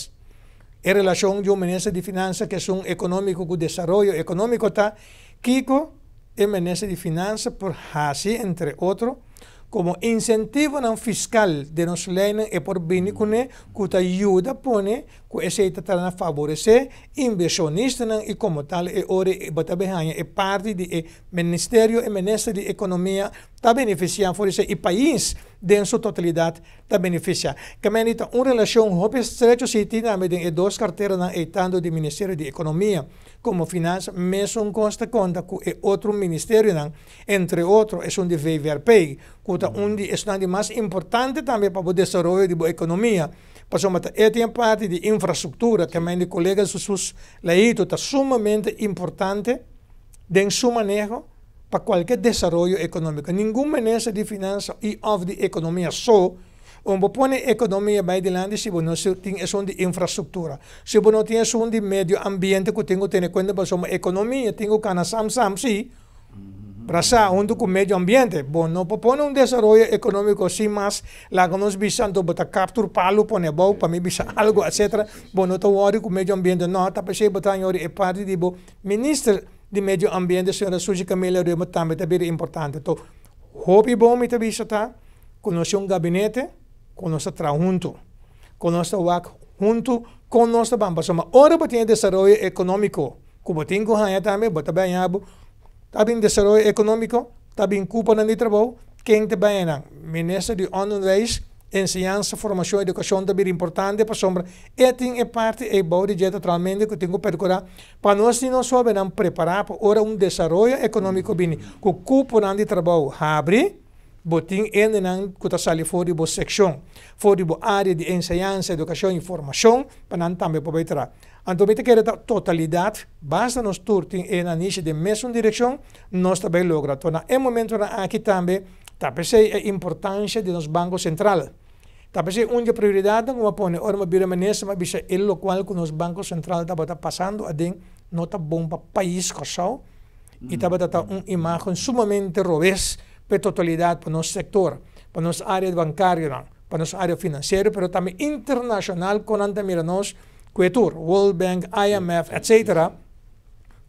e relashon di un minister di Finansa ku ta un ekonómiko ku desaroyo ekonómiko ta kiko e minister di Finansa por hasi, entre otro. Komo insentivonan fiskal den nos leinan e por bini kuné ku ta yuda pone ku esei ta trata na faboresé inbershonistanan i komo tal e ora e bo ta bin haña e parti di e ministerio e minister di ekonomia ta benefisiá for esei i pais den su totalidat ta benefisiá. Kemeni ta un relashon hopi estrecho si tin tambe den e dos karteranan ei tantu di ministerio di ekonomia komo finansa mesun kos ta konta ku e otro ministerionan entre otro esun di VVRP, ku ta un di esnan di mas importante tambe pa bo desaroyo di bo ekonomia, pasobra ta e tin e parti di infrastruktura ke men di kolega Jesús Leito ta sumamente importante den su maneho pa kualke desaroyo ekonómiko. Ningun minister di finansa i òf di ekonomia so un bo pone ekonomia bai dilanti si bo no tin esun di infrastruktura, si bo no tin esun di medio ambiente ku tin ku tene kuenta pasobra ekonomia tin ku kana sam sam si. Brasá huntu ku medio ambiente. Bo no por pone un desaroyo ekonómiko sin mas laga nos bisa anto bo ta kap tur palu pone abou pa mi bisa algu etsetera. Bo no ta wòri ku medio ambiente no ta p'esei bo ta yori e parti di bo minister di medio ambiente señora Suzy Camelia Römer tambe ta bira importante. To hopi bon mi ta bisa ta ku nos tin un gabinete ku nos ta traha huntu ku nos ta wak huntu kon nos ta ban pasobra ora bo tin e desaroyo ekonómiko Ku bo tin ku haña tambe, bo ta baña bo, ta bin desaroyo ekonómiko, ta bin kuponan di trabou, ken ta baña nan? Minister di Onderwijs, Enseñansa, Formashon, Edukashon ta bira importante pasobra e tin e parti ei bou di dje totalmente ku tin ku perkurá pa nos tin nos hóbennan prepará pa ora un desaroyo ekonómiko bini ku kuponan di trabou habri, bo tin hendenan ku ta sali for di bo sekshon, for di bo área di enseñansa, edukashon i formashon pa nan tambe por bai traha. Anto mi ta kere ta totalidat, basta nos tur tin e nanishi den mesun direkshon, nos ta bai logra. Anto na e momentonan aki tambe ta p'esei e importansha di nos Banko Sentral. Ta p'esei un di e prioridatnan ku mi a pone ora mi a bira minister, mi a bisa e lokual ku nos Banko Sentral tabata pasando aden no ta bon pa pais Kòrsou i tabata ta un imágen sumamente robes pa e totalidat, pa nos sektor, pa nos área bankarionan, pa nos área finansiero, pero tambe internashonal kon nan ta mira nos. Ku e tur, World Bank, IMF, etc.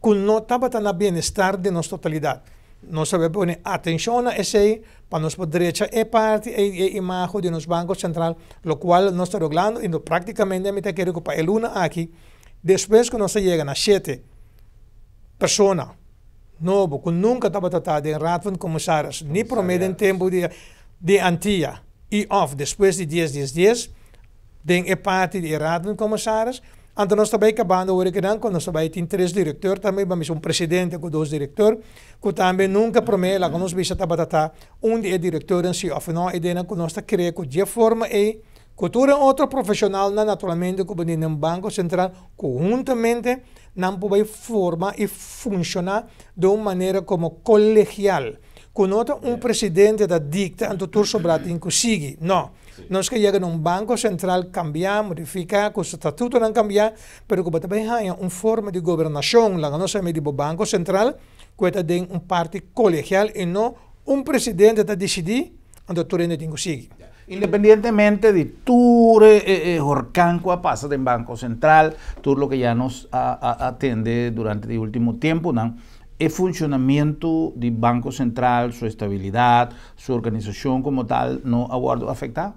Ku no tabata na bienestar di nos totalidat. Nos a pone atenshon na esei pa nos por drecha e parti ei di e imago di nos Banko Sentral, lokual nos ta roglando i praktikamente mi ta kere ku pa e luna aki, despues ku nos a yega na shete persona nobo ku nunka tabata ta den Raad van Commissaris ni promé den tempu di Antia i òf despues di dies dies dies, Den e parti di e Raad van Commissaris, anto nos ta bay cabando awor e kinan cu nos ta bay tin tres directeur tambe, ba misa un presidente cu dos directeur, cu tambe nunca prome laga nos bisa tabata ta un di e directeurnan si of no, e denan cu nos ta crea cu dje forma ey cu tur e otro profesionalnan naturalmente cu bini den Banco Central cu huntamente nan por bay forma y funciona den un manera como colegial, cu no ta un presidente ta dicta anto tur sobra tin cu sigui, no. Nos ke yega na un banko sentral kambiá, modifiká, ku su statutonan kambiá, pero ku bo ta bai haña un forma di gobernashon, laga nos hami di bo banko sentral, ku e ta den un parti kolegial i no un presidente ta disidí, anto tur hende tin ku sigui. Independientemente di tur e horkan ku a pasa den banko sentral, tur loke ya nos a tende durante di ultimo tempunan, E funcionamiento di Banco Central, su estabilidad, su organisacion como tal no a wordo afecta?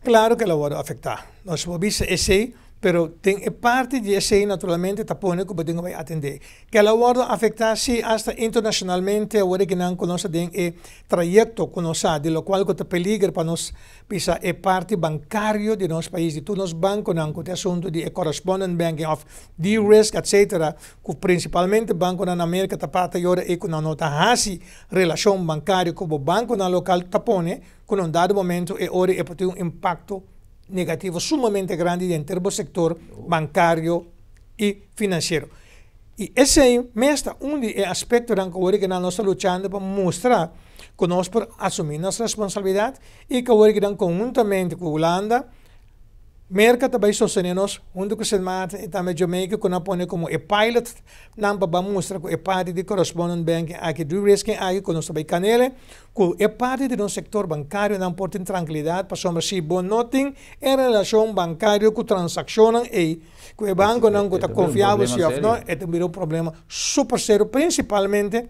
Claro que el a wordo afecta. Nos por bisa esey, pero den e parti di esey naturalmente ta pone cu bo tin cu bay atende. Que el a wordo afecta si hasta internacionalmente awor e kinan cu nos ta den e trayecto cu nos sa di locual cu ta peliger pa nos Bisa e parti bancario di nos pais, di tur nos banconan cu ta e asunto di e correspondent banking of de-risk etc. Cu principalmente banconan na America ta pata y ora ey cu nan no ta haci relacion bancario cu bo banconan local ta pone cu na un dado momento e ora ey por tin un impacto negativo sumamente grandi denter bo sector bancario y financiero. Y esey mes ta un di e aspectonan cu awor nan nos ta luchando pa mustra cu nos por asumi nos responsabilidad y cu awor nan conhuntamente cu Hulanda, Merca ta bay sostene nos hunto cu Sint Maarten y tambe Jamaica cu nan pone como e pilot nan pa ban mustra cu e parti di correspondent banking aki, de-risking aki cu nos ta bay canele cu e parti di nos sector bancario nan por tin trankilidad pasobra si bo no tin e relacion bancario cu transaccionnan ey Ku e bankonan ku ta konfiabel si òf no, e ta bira un problema super serio, prinsipalmente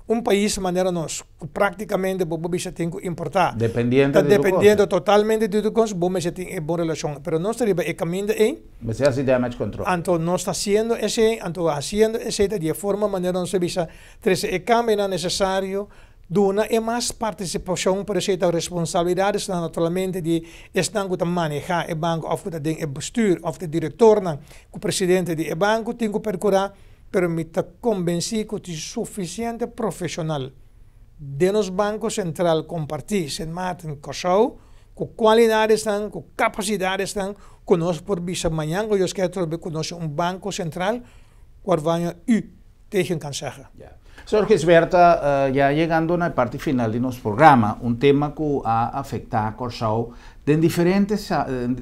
Un pais manera nos, ku práktikamente bo por bisa tin ku importá. Dependiente Ta di tur dependiendo kos. Totalmente di tur kos, bo mester tin e bon relashon. Pero nos ta riba e kaminda ei. Mester hasi damage control. Anto nos ta hasiendo esei, anto hasiendo esei ta di e forma manera nos ta bisa trese e kambionan nesesario, duna e mas partisipashon, pero esei ta responsabilidadesnan naturalmente di esnan ku ta manehá e banko òf ku ta den e bestuur òf e direktornan ku presidente di e banko tin ku perkurá, pero mi ta kombensí ku tin sufisiente profeshonal den nos Banko Sentral Kompartí Sint Maarten Kòrsou ku kualidadesnan, ku kapasidatesnan ku nos por bisa mañan ku Dios kier trobe ku nos un Banko Sentral waarvan u tegen kan zeggen. Señor Gisberta, ya yegando na e parti final di nos programa, un tema ku a afektá Kòrsou den diferente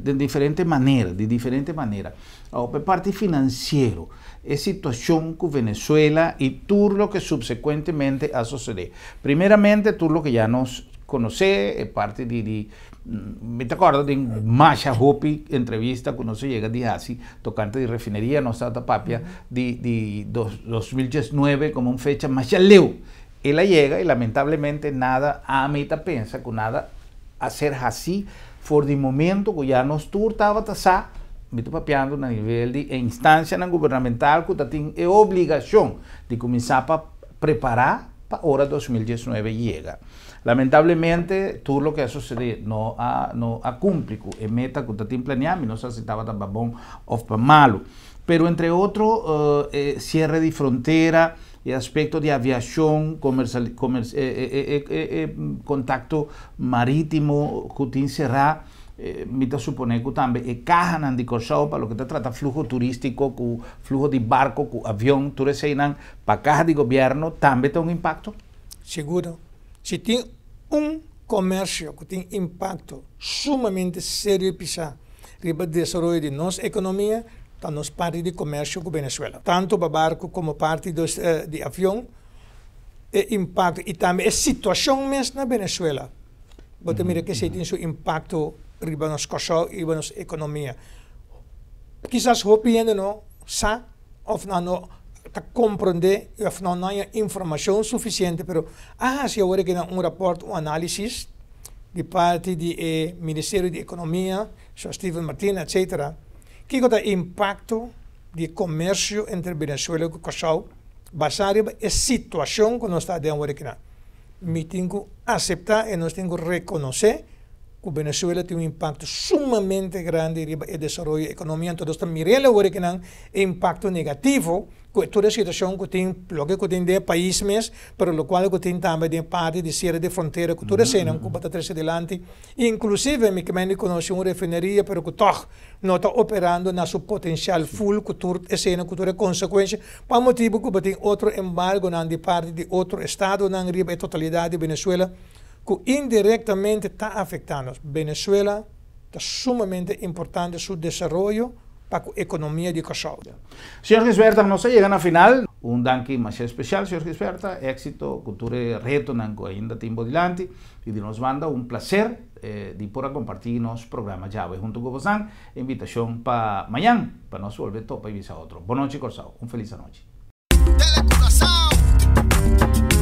den diferente manera, di diferente manera. Op e parti finansiero, e situashon ku Venezuela i tur loke supsekuentemente a sosodé. Primeramente tur loke ya nos konosé, e parti di di Mi ta kòrda den masha hopi entrevista ku nos a yega di hasi tokante di refineria, nos tabata papia di di 2019 komo un fecha masha leu. El a yega i lamentablemente nada, ami ta pensa ku nada a ser hasi for di momento ku ya nos tur tabata sa, mi ta papiando na nivel di e instansianan gubernamental ku ta tin e obligashon di kuminsá pa prepará pa ora 2019 yega. Lamentablemente tur loke a sucede no a no a cumpli cu e meta cu ta tin planea, mi no sa si tabata pa bon of pa malo. Pero entre otro e cierre di frontera, e aspecto di aviacion, comercial comer e e e e contacto maritimo cu tin cera, mi ta supone cu tambe e cahanan di Corsou pa loke ta trata fluho turistico cu fluho di barco cu avion, tur eseinan pa caha di gobierno tambe ta un impacto? Seguro. Si tin un komersio ku tin impakto sumamente serio i pisá riba desaroyo di nos ekonomia, ta nos parti di komersio ku Venezuela. Tantu pa barku komo parti di avion, e impakto i tambe e situashon mes na Venezuela, bo ta mira ku esei tin su impakto riba nos Kòrsou i riba nos ekonomia. Kisas hopi hende no sa òf nan no ta komprondé òf nan no haña informashon sufisiente, pero a hasi awor aki nan un rapòrt, un análisis di parti di e Ministerio di Ekonomia, señor Steven Martina, etcetera, kiko ta e impakto di e komersio entre Venezuela ku Kòrsou basá riba e situashon ku nos ta aden awor aki nan. Mi tin ku aseptá i nos tin ku rekonosé ku Venezuela tin un impakto sumamente grandi riba e desaroyo ekonomia, anto nos ta mir'el awor aki nan e impakto negativo ku tur e situashon ku tin, loke ku tin den e pais mes, pero lokual ku tin tambe den parti di sierra di frontera ku tur esenan ku bo ta trese dilanti, inklusive mi kimen di konosé un refineria pero ku tòg no ta operando na su potensial ful ku tur esenan ku tur e konsekuensia pa motibu ku bo tin otro embargonan di parti di otro estadonan riba e totalidat di Venezuela. Ku indirektamente ta afektá nos. Venezuela ta sumamente importante su desaroyo pa ku ekonomia di Kòrsou. Señor Gisberta, nos a yega na final. Un danki masha espesial, señor Gisberta. Éksito ku tur e retonan ku ainda tin bo dilanti. I di nos banda un plaser di por a kompartí nos programa djawe huntu ku bosan. Invitashon pa mañan pa nos bolbe topa i bisa otro. Bon nochi Kòrsou. Un felis anochi. Tele Curaçao.